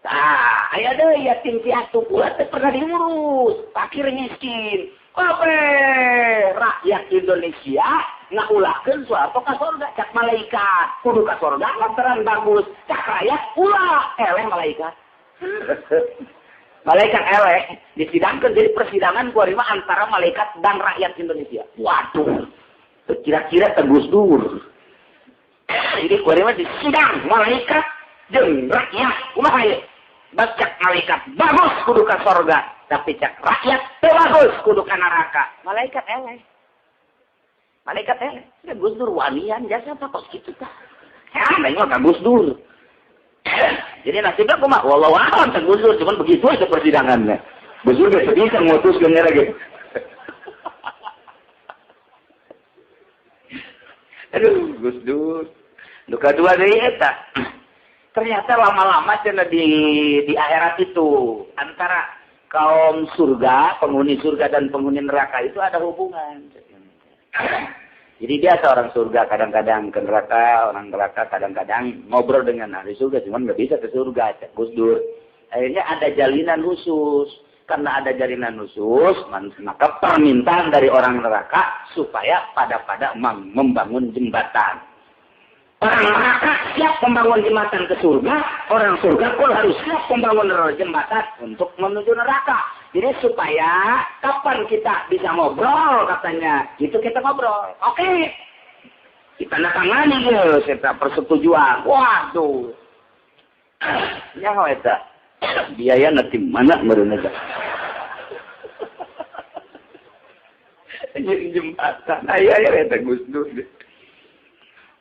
Speaker 2: Tah, aya deui yatim piatu kula teu pernah diurus, fakir miskin. Kabeh rakyat Indonesia ngaulahkeun Soeharto ka surga cak malaikat. Kudu ka surga lantaran bagus. Cak rakyat ulah eleh malaikat. Malaikat eleh disidangkeun jadi persidangan kuari mah antara malaikat dan rakyat Indonesia. Waduh. Kira-kira teh Gus Dur. Jadi kuari mah disidang malaikat jeung rakyat. Kumaha ieu? Cak malaikat bagus kudu ka surga, tapi cak rakyat teu bagus kudu ka neraka. Malaikat eleh. Malaikat eleh. Ya Gus Dur wanian jasa apa kos kitu tah. Ya mah ka Gus Dur. Jadi nasibnya kumaha? Wallahu a'lam teh Gus Dur, cuman begitu aja persidangannya. Gus Dur geus bisa ngutuskeun lagi. Aduh, Gus Dur. Nu kadua deui eta. Ternyata lama-lama cenah di akhirat itu antara kaum surga, penghuni surga dan penghuni neraka itu ada hubungan. Jadi dia seorang surga kadang-kadang ke neraka, orang neraka kadang-kadang ngobrol dengan ahli surga, cuman nggak bisa ke surga, cek Gus Dur. Akhirnya ada jalinan khusus. Karena ada jalinan khusus, maka permintaan dari orang neraka supaya pada-pada membangun jembatan. Orang neraka siap membangun jembatan ke surga, orang surga pun harus siap membangun jembatan untuk menuju neraka. Jadi supaya kapan kita bisa ngobrol katanya, gitu kita ngobrol. Oke, kita tangani ya, serta persetujuan. Waduh, ya eta biaya nanti mana meureun eta. Jembatan, aya eta Gus Dur.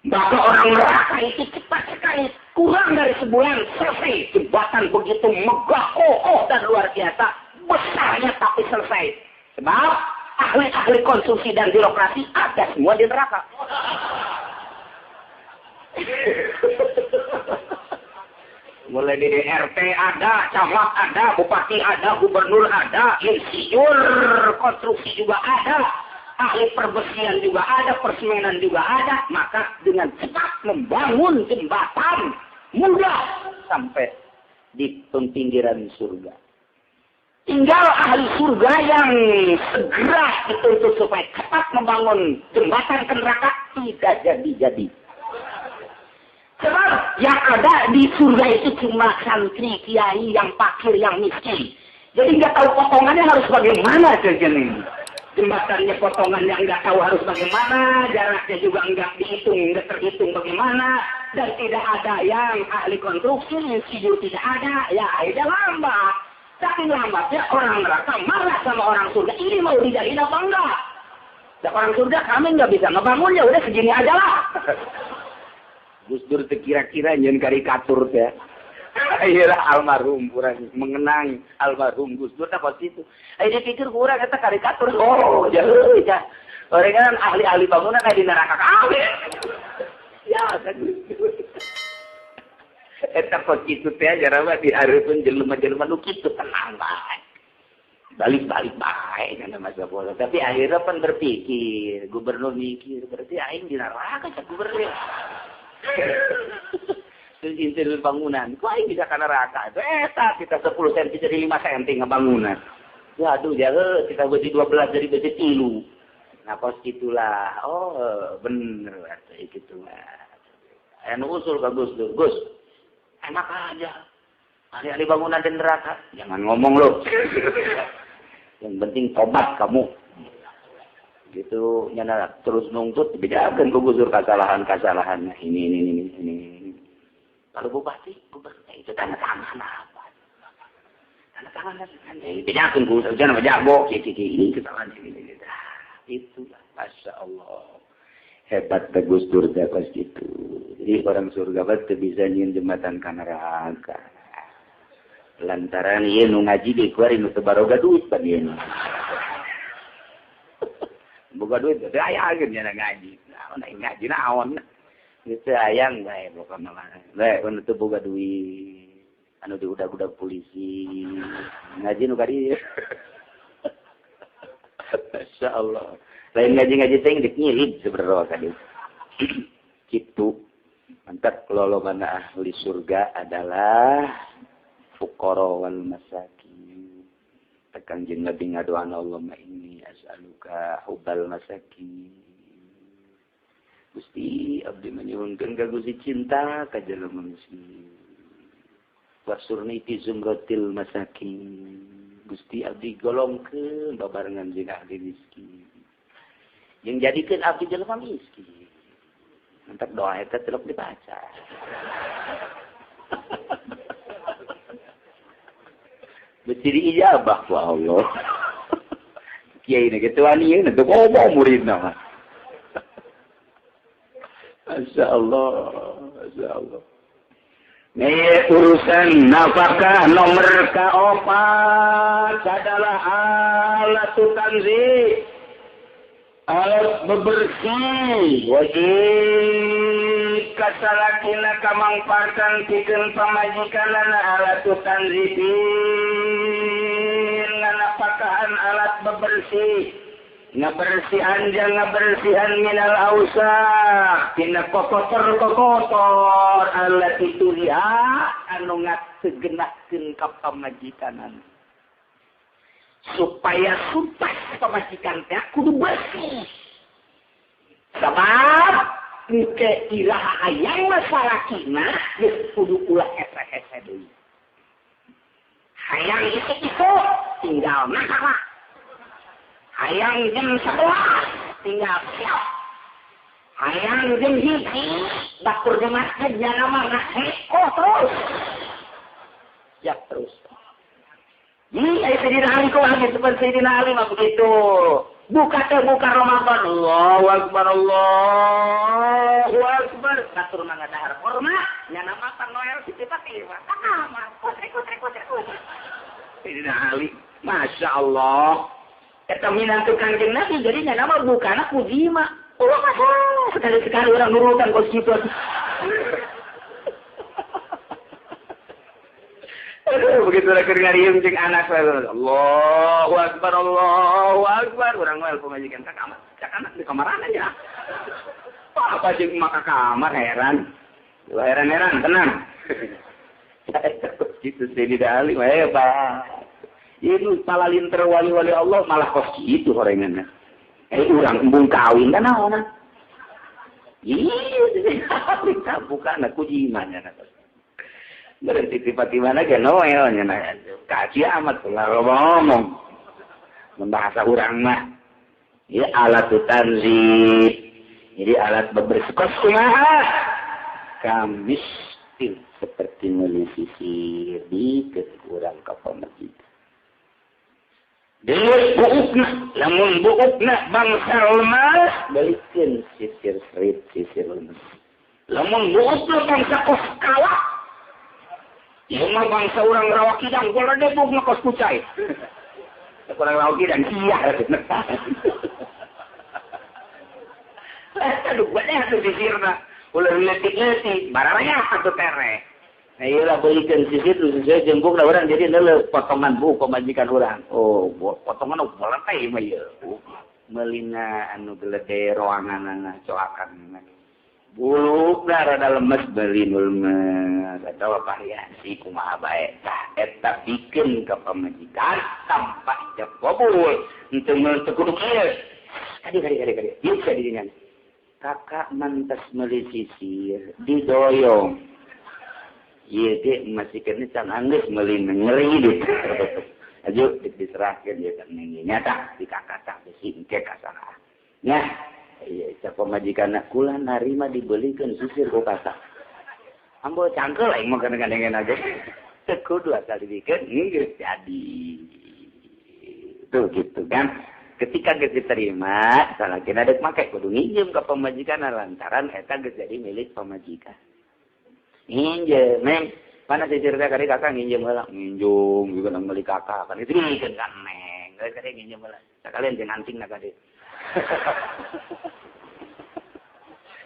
Speaker 2: Maka orang neraka itu cepat sekali, kurang dari sebulan selesai. Jembatan begitu megah, kokoh dan luar biasa, besarnya tapi selesai. Sebab ahli-ahli konstruksi dan birokrasi ada semua di neraka. Mulai dari RT ada, camat ada, bupati ada, gubernur ada, insinyur konstruksi juga ada, ahli perbesian juga ada, persemenan juga ada. Maka dengan cepat membangun jembatan mudah sampai di pinggiran surga. Tinggal ahli surga yang segera dituntut supaya cepat membangun jembatan ke neraka, tidak jadi-jadi. Sebab yang ada di surga itu cuma santri, kiai, yang fakir, yang miskin. Jadi nggak tahu potongannya harus bagaimana ini. Jembatannya potongannya nggak tahu harus bagaimana, jaraknya juga nggak dihitung, nggak terhitung bagaimana, dan tidak ada yang ahli konstruksi, insinyur tidak ada, ya akhirnya lambat. Saking lambatnya orang neraka marah sama orang surga, ini mau dijadiin apa enggak? Dan orang surga kami nggak bisa ngebangunnya, udah segini aja lah. Gus Dur kira-kira nyen karikatur ya. Iyalah almarhum kurang mengenang almarhum Gus Dur tak pasti itu. Dia pikir kurang kata karikatur. Oh, jauh ya. Orang kan ahli-ahli bangunan kayak di neraka kabeh. Ya kan. Eta kok kitu teh jaraba dihareupeun jelema-jelema nu kitu tenang bae. Balik-balik bae kana masa bola. Tapi akhirnya pan berpikir, gubernur mikir, berarti aing di neraka cak gubernur. Terus interior bangunan, kok aing bisa ke neraka? Eta kita 10 cm jadi 5 cm ngebangunan. Ya aduh ya kita besi 12 jadi besi 3. Nah kos gitulah. Oh, bener berarti gitu mah. Anu usul ka Gus Dur. Gus, enak aja. Ahli-ahli bangunan dan neraka. Jangan ngomong loh. Yang penting tobat kamu. Gitu nyana terus nungtut bedakeun ku Gus Dur kesalahan-kesalahannya. Ini. Kalau bupati, gubernur itu tanda tangan apa? Tanda tangan kan. Bedakeun ku Gus Dur jago ini kesalahan ini. Itulah Masya Allah. Hebat Gus Dur pas gitu. Jadi orang surga bat bisa nyieun jembatan ka neraka. Lantaran ieu nu ngaji di kuari nu teu baroga duit pan ieu. Boga duit teh aya geus nya ngaji. Naon aing ngaji naon. Geus hayang bae pokona mah. Bae nu teu boga duit. Anu diudag-udag polisi. Ngaji nu ka dieu. Masya Allah. Lain ngaji-ngaji teh geus nyilid sebenarnya ka dieu. Kitu. Mantap lolobana ahli surga adalah fuqara wal masakin. Tekan jeung Nabi ngadoana Allahumma inni as'aluka hubbal masakin. Gusti abdi manyuhunkeun ka Gusti cinta ka jelema miskin. Wasurni fi zumratil masakin. Gusti abdi golongkeun babarengan jeung ahli miskin. Jeung jadikeun abdi jelema miskin. Mantap doa eta telok dibaca. Mesti diijabah ku Allah. Kiai na kitu wani ieu teu ngomong muridna mah. Masya Allah, Masya Allah. Nih urusan nafkah nomor keempat adalah alat tanzih. Alat bebersih wajib kasalakina kamangpaatan pikeun pamajikanana alat tanzifin nganapakahan alat bebersih ngabersihan jeung ngabersihan minal ausah tina kokotor-kokotor alat itu dia anu ngategenahkeun ka pamajikanana supaya sumpah pamajikan teh kudu bersih. Sebab engke iraha hayang masalakina geus kudu ulah hese-hese deui. Hayang itu tinggal masalah. Hayang jam 11 tinggal siap. Hayang jam 1 batur di masjid jangan mah ngaheko terus. Siap terus. Ini Sayyidina Ali kok lagi seperti Sayyidina Ali mah begitu. Buka teh buka Ramadan. Allahu Akbar, Allahu Akbar. Batur mah ngadahar korma, nya nama Noel kitu pake mah. Kamar. Kutrek. Sayyidina Ali, Masya Allah. Eta minantu Kangjeng Nabi jadi nya nama bukana ku jima. Oh, sekali-sekali orang nurutan kos kitu. Aduh, begitu lagi ngariung jeung anak Allahu Akbar, Allahu Akbar. Urang mah pamajikan ka kamar. Cak anak di kamaran aja. Apa jeung maka kamar heran. Heran-heran, tenang. Gitu Sayyidina Ali mah hebat. Ieu palalinter wali-wali Allah malah kos kitu horenganna. Urang embung kawin kan naon? Ih, bukan aku jimannya. Berarti tiba-tiba ge noel nya kaji amat ulah ngomong. Membahasa urang mah. Ieu alat tanzih. Jadi alat bebersih kos kumaha? Kamis seperti meuli sisir di urang ka pamajikan. Deui buukna, lamun buukna bangsa lemas, balikeun sisir serit sisir lemes. Lamun buukna bangsa kos kawah, ieu mah bangsa urang Rawa Kidang, golode buukna kos kucai. Urang Rawa Kidang iya rakyatna. Aduh, gua atuh sisirna. Ulah leutik-leutik, bararanya atuh tereh. Nah, iyalah belikan sisir terus saya jengkuk lah orang jadi neuleuh potongan buuk pamajikan urang. Oh, potongan bola teh mah ieu. Melina anu gelede roanganana coakan. Bulukna rada lemes beli nu lemes atawa variasi kumaha bae. Tah eta bikeun ka pamajikan tanpa ijab qabul. Henteu meul teu kudu kieu. Kadi kadi kadi kadi. Ieu ka dinya. Kakak mantas meuli sisir didoyong. Iya dek masih kena can anggeus meuli ngeri deh. Ayo diserahkeun ieu kan nyata di kakak tak besi engke kasalah. Nah, iya cak pamajikanna kula narima dibelikeun sisir ku kakak. Ambo cangkel aing mah kadang-kadang aja. Teu kudu asal dibikeun geus jadi. Tuh gitu kan. Ketika geus diterima, salakina deuk make kudu nginjem ka pamajikanna lantaran eta geus jadi milik pamajikan. Nginjem, neng, mana sisir teh kali kakak nginjem heula, nginjung juga nang meuli kakak kan itu dibikeun ka neng, geus kali nginjem heula. Sakalian jeung anting na kade.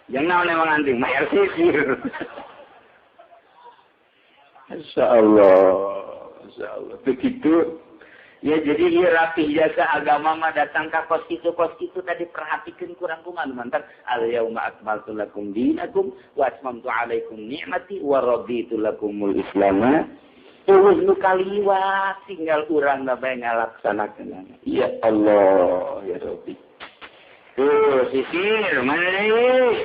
Speaker 2: Jeung naon emang anting, mayar sisir. Insyaallah, insyaallah begitu. Ya jadi ieu rapih jasa agama mah datang ka kos kitu tadi perhatikeun kurang kumaha mantap al yauma akmaltu lakum dinakum wa atmamtu alaikum ni'mati wa raditu lakumul islam. Eueuh nu kaliwat tinggal urang bae ngalaksanakeun. Ya Allah ya Rabbi. Tuh sisir mana deui?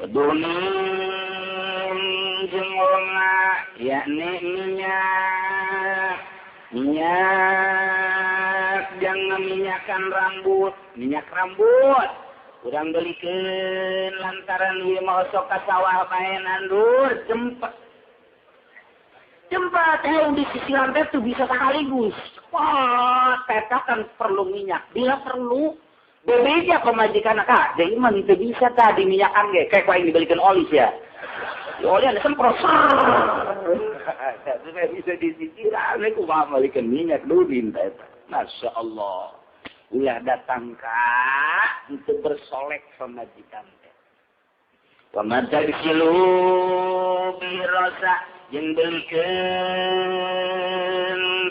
Speaker 2: Pedunin jeung onga yakni minyak. Minyak jangan minyakan rambut, minyak rambut. Urang belikeun lantaran ieu mah osok ka sawah bae nandur, cempet. Cempet hayang di sisiran teh tuh bisa sekaligus. Wah, teta kan perlu minyak. Bila perlu bebeja pamajikan ka, deui mah teu bisa tah diminyakan ge, kayak ku aing dibelikeun oli sia. Oli ada semprot. Supaya bisa disisiran, aku mah malikeun minyak dudin eta. Masya Allah. Ulah datang ka untuk bersolek pamajikan teh. Wa matagsilu birasa jeung belikeun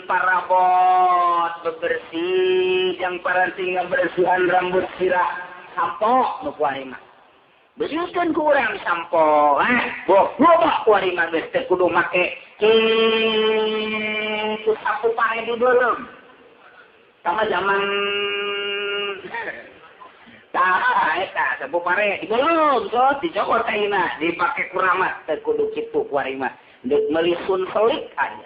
Speaker 2: parabot bebersih yang paranti ngabersihan rambut sirah sampo nu ku aing mah. Beukeun ku urang sampo, boh loba ku aing mah geus teu kudu make kitu sapu pare di beuleum. Sama zaman tah eta sapu pare di beuleum so dicokot ayeuna dipake kuramat teu kudu kitu ku aing mah. Deuk meuli sun selik aya.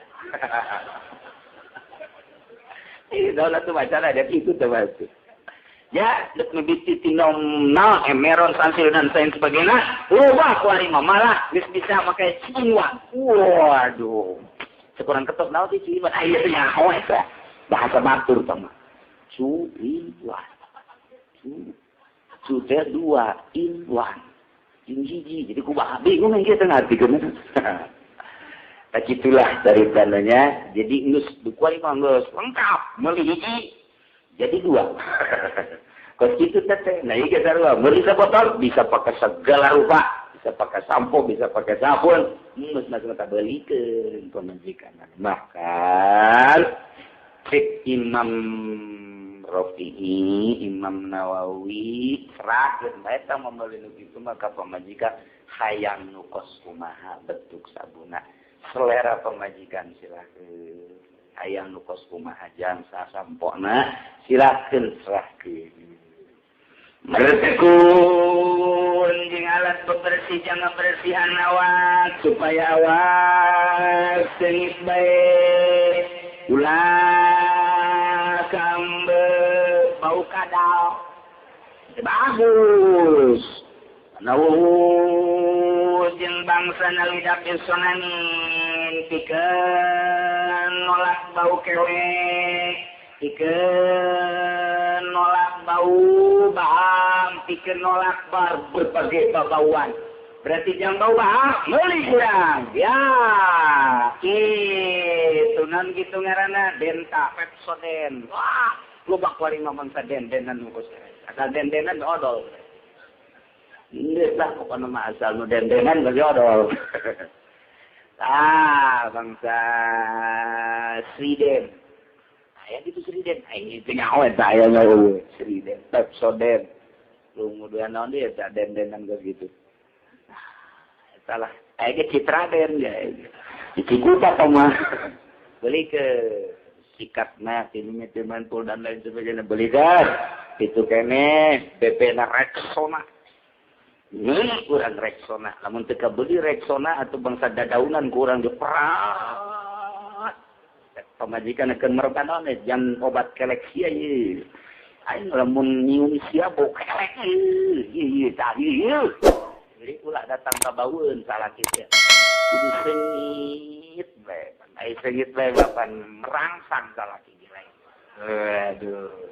Speaker 2: Ini daulat tuh masalah ada itu tuh baca. Ya, dek mibiti tinom na emeron sansil dan lain sebagainya. Loba ku ari mah malah geus bisa make cuiwan. Waduh. Sekurang ketok naon teh cuiwan aya teh nyaho eta. Bahasa batur tah mah. Cuiwan. Cu teh dua in one. Jeung hiji. Jadi kumaha bingung yang kita ngartikeun. Tah kitulah dari tandanya. Jadi geus ku ari mah geus lengkap meuli hiji jadi dua. Kos gitu teteh. Nah iya sarua meuli sabotol bisa pakai segala rupa, bisa pakai sampo, bisa pakai sabun. Geus mah tak belikeun pamajikan. Bahkan cek Imam Rafi'i, Imam Nawawi serahkeun bae tah meuli nu kitu mah ka pamajikan hayang nu kos kumaha bentuk sabuna. Selera pamajikan silakeun. Hayang nu kos kumaha jang sasampokna silakeun serahkeun. Bertekun jeung alat bebersih jangan bersihan awak supaya awak seungit bae. Ulah kambe bau kadal. Bagus. Nawuh jeung bangsa nalidak sonanin pikeun nolak bau kelek, pikeun nolak bau baham, pikeun nolak bar berbagai babauan. Berarti jangan bau baham, meuli kurang. Ya, kitu naon kitu ngaranna Denta Pepsodent. Wah, loba kuari mah bangsa den-denan nu asal den-denan odol. Geus lah pokona mah asal nu den-denan bagi odol. Ah, bangsa Sriden. Aya gitu Sriden. Ai teu nyaho eta aya nyaho Sriden, Pepsodent. Lu nguduan naon deui eta den-denan geus gitu. Salah, aya ge Citraden ya. Di Cikupa mah. Beli ke sikatna tininya mantul dan lain sebagainya beli kan. Itu kene BP na Rexona. Kurang Rexona. Lamun teu kabeli Rexona atau bangsa dadaunan kurang diperat. Pamajikan akan merekan jangan obat kelek sia ieu. Aing lamun nyium sia bau kelek ieu tadi ieu. Jadi ulah datang ka baueun salah kitu. Kudu seungit bae. Ai seungit bae bapan merangsang salah kitu. Aduh.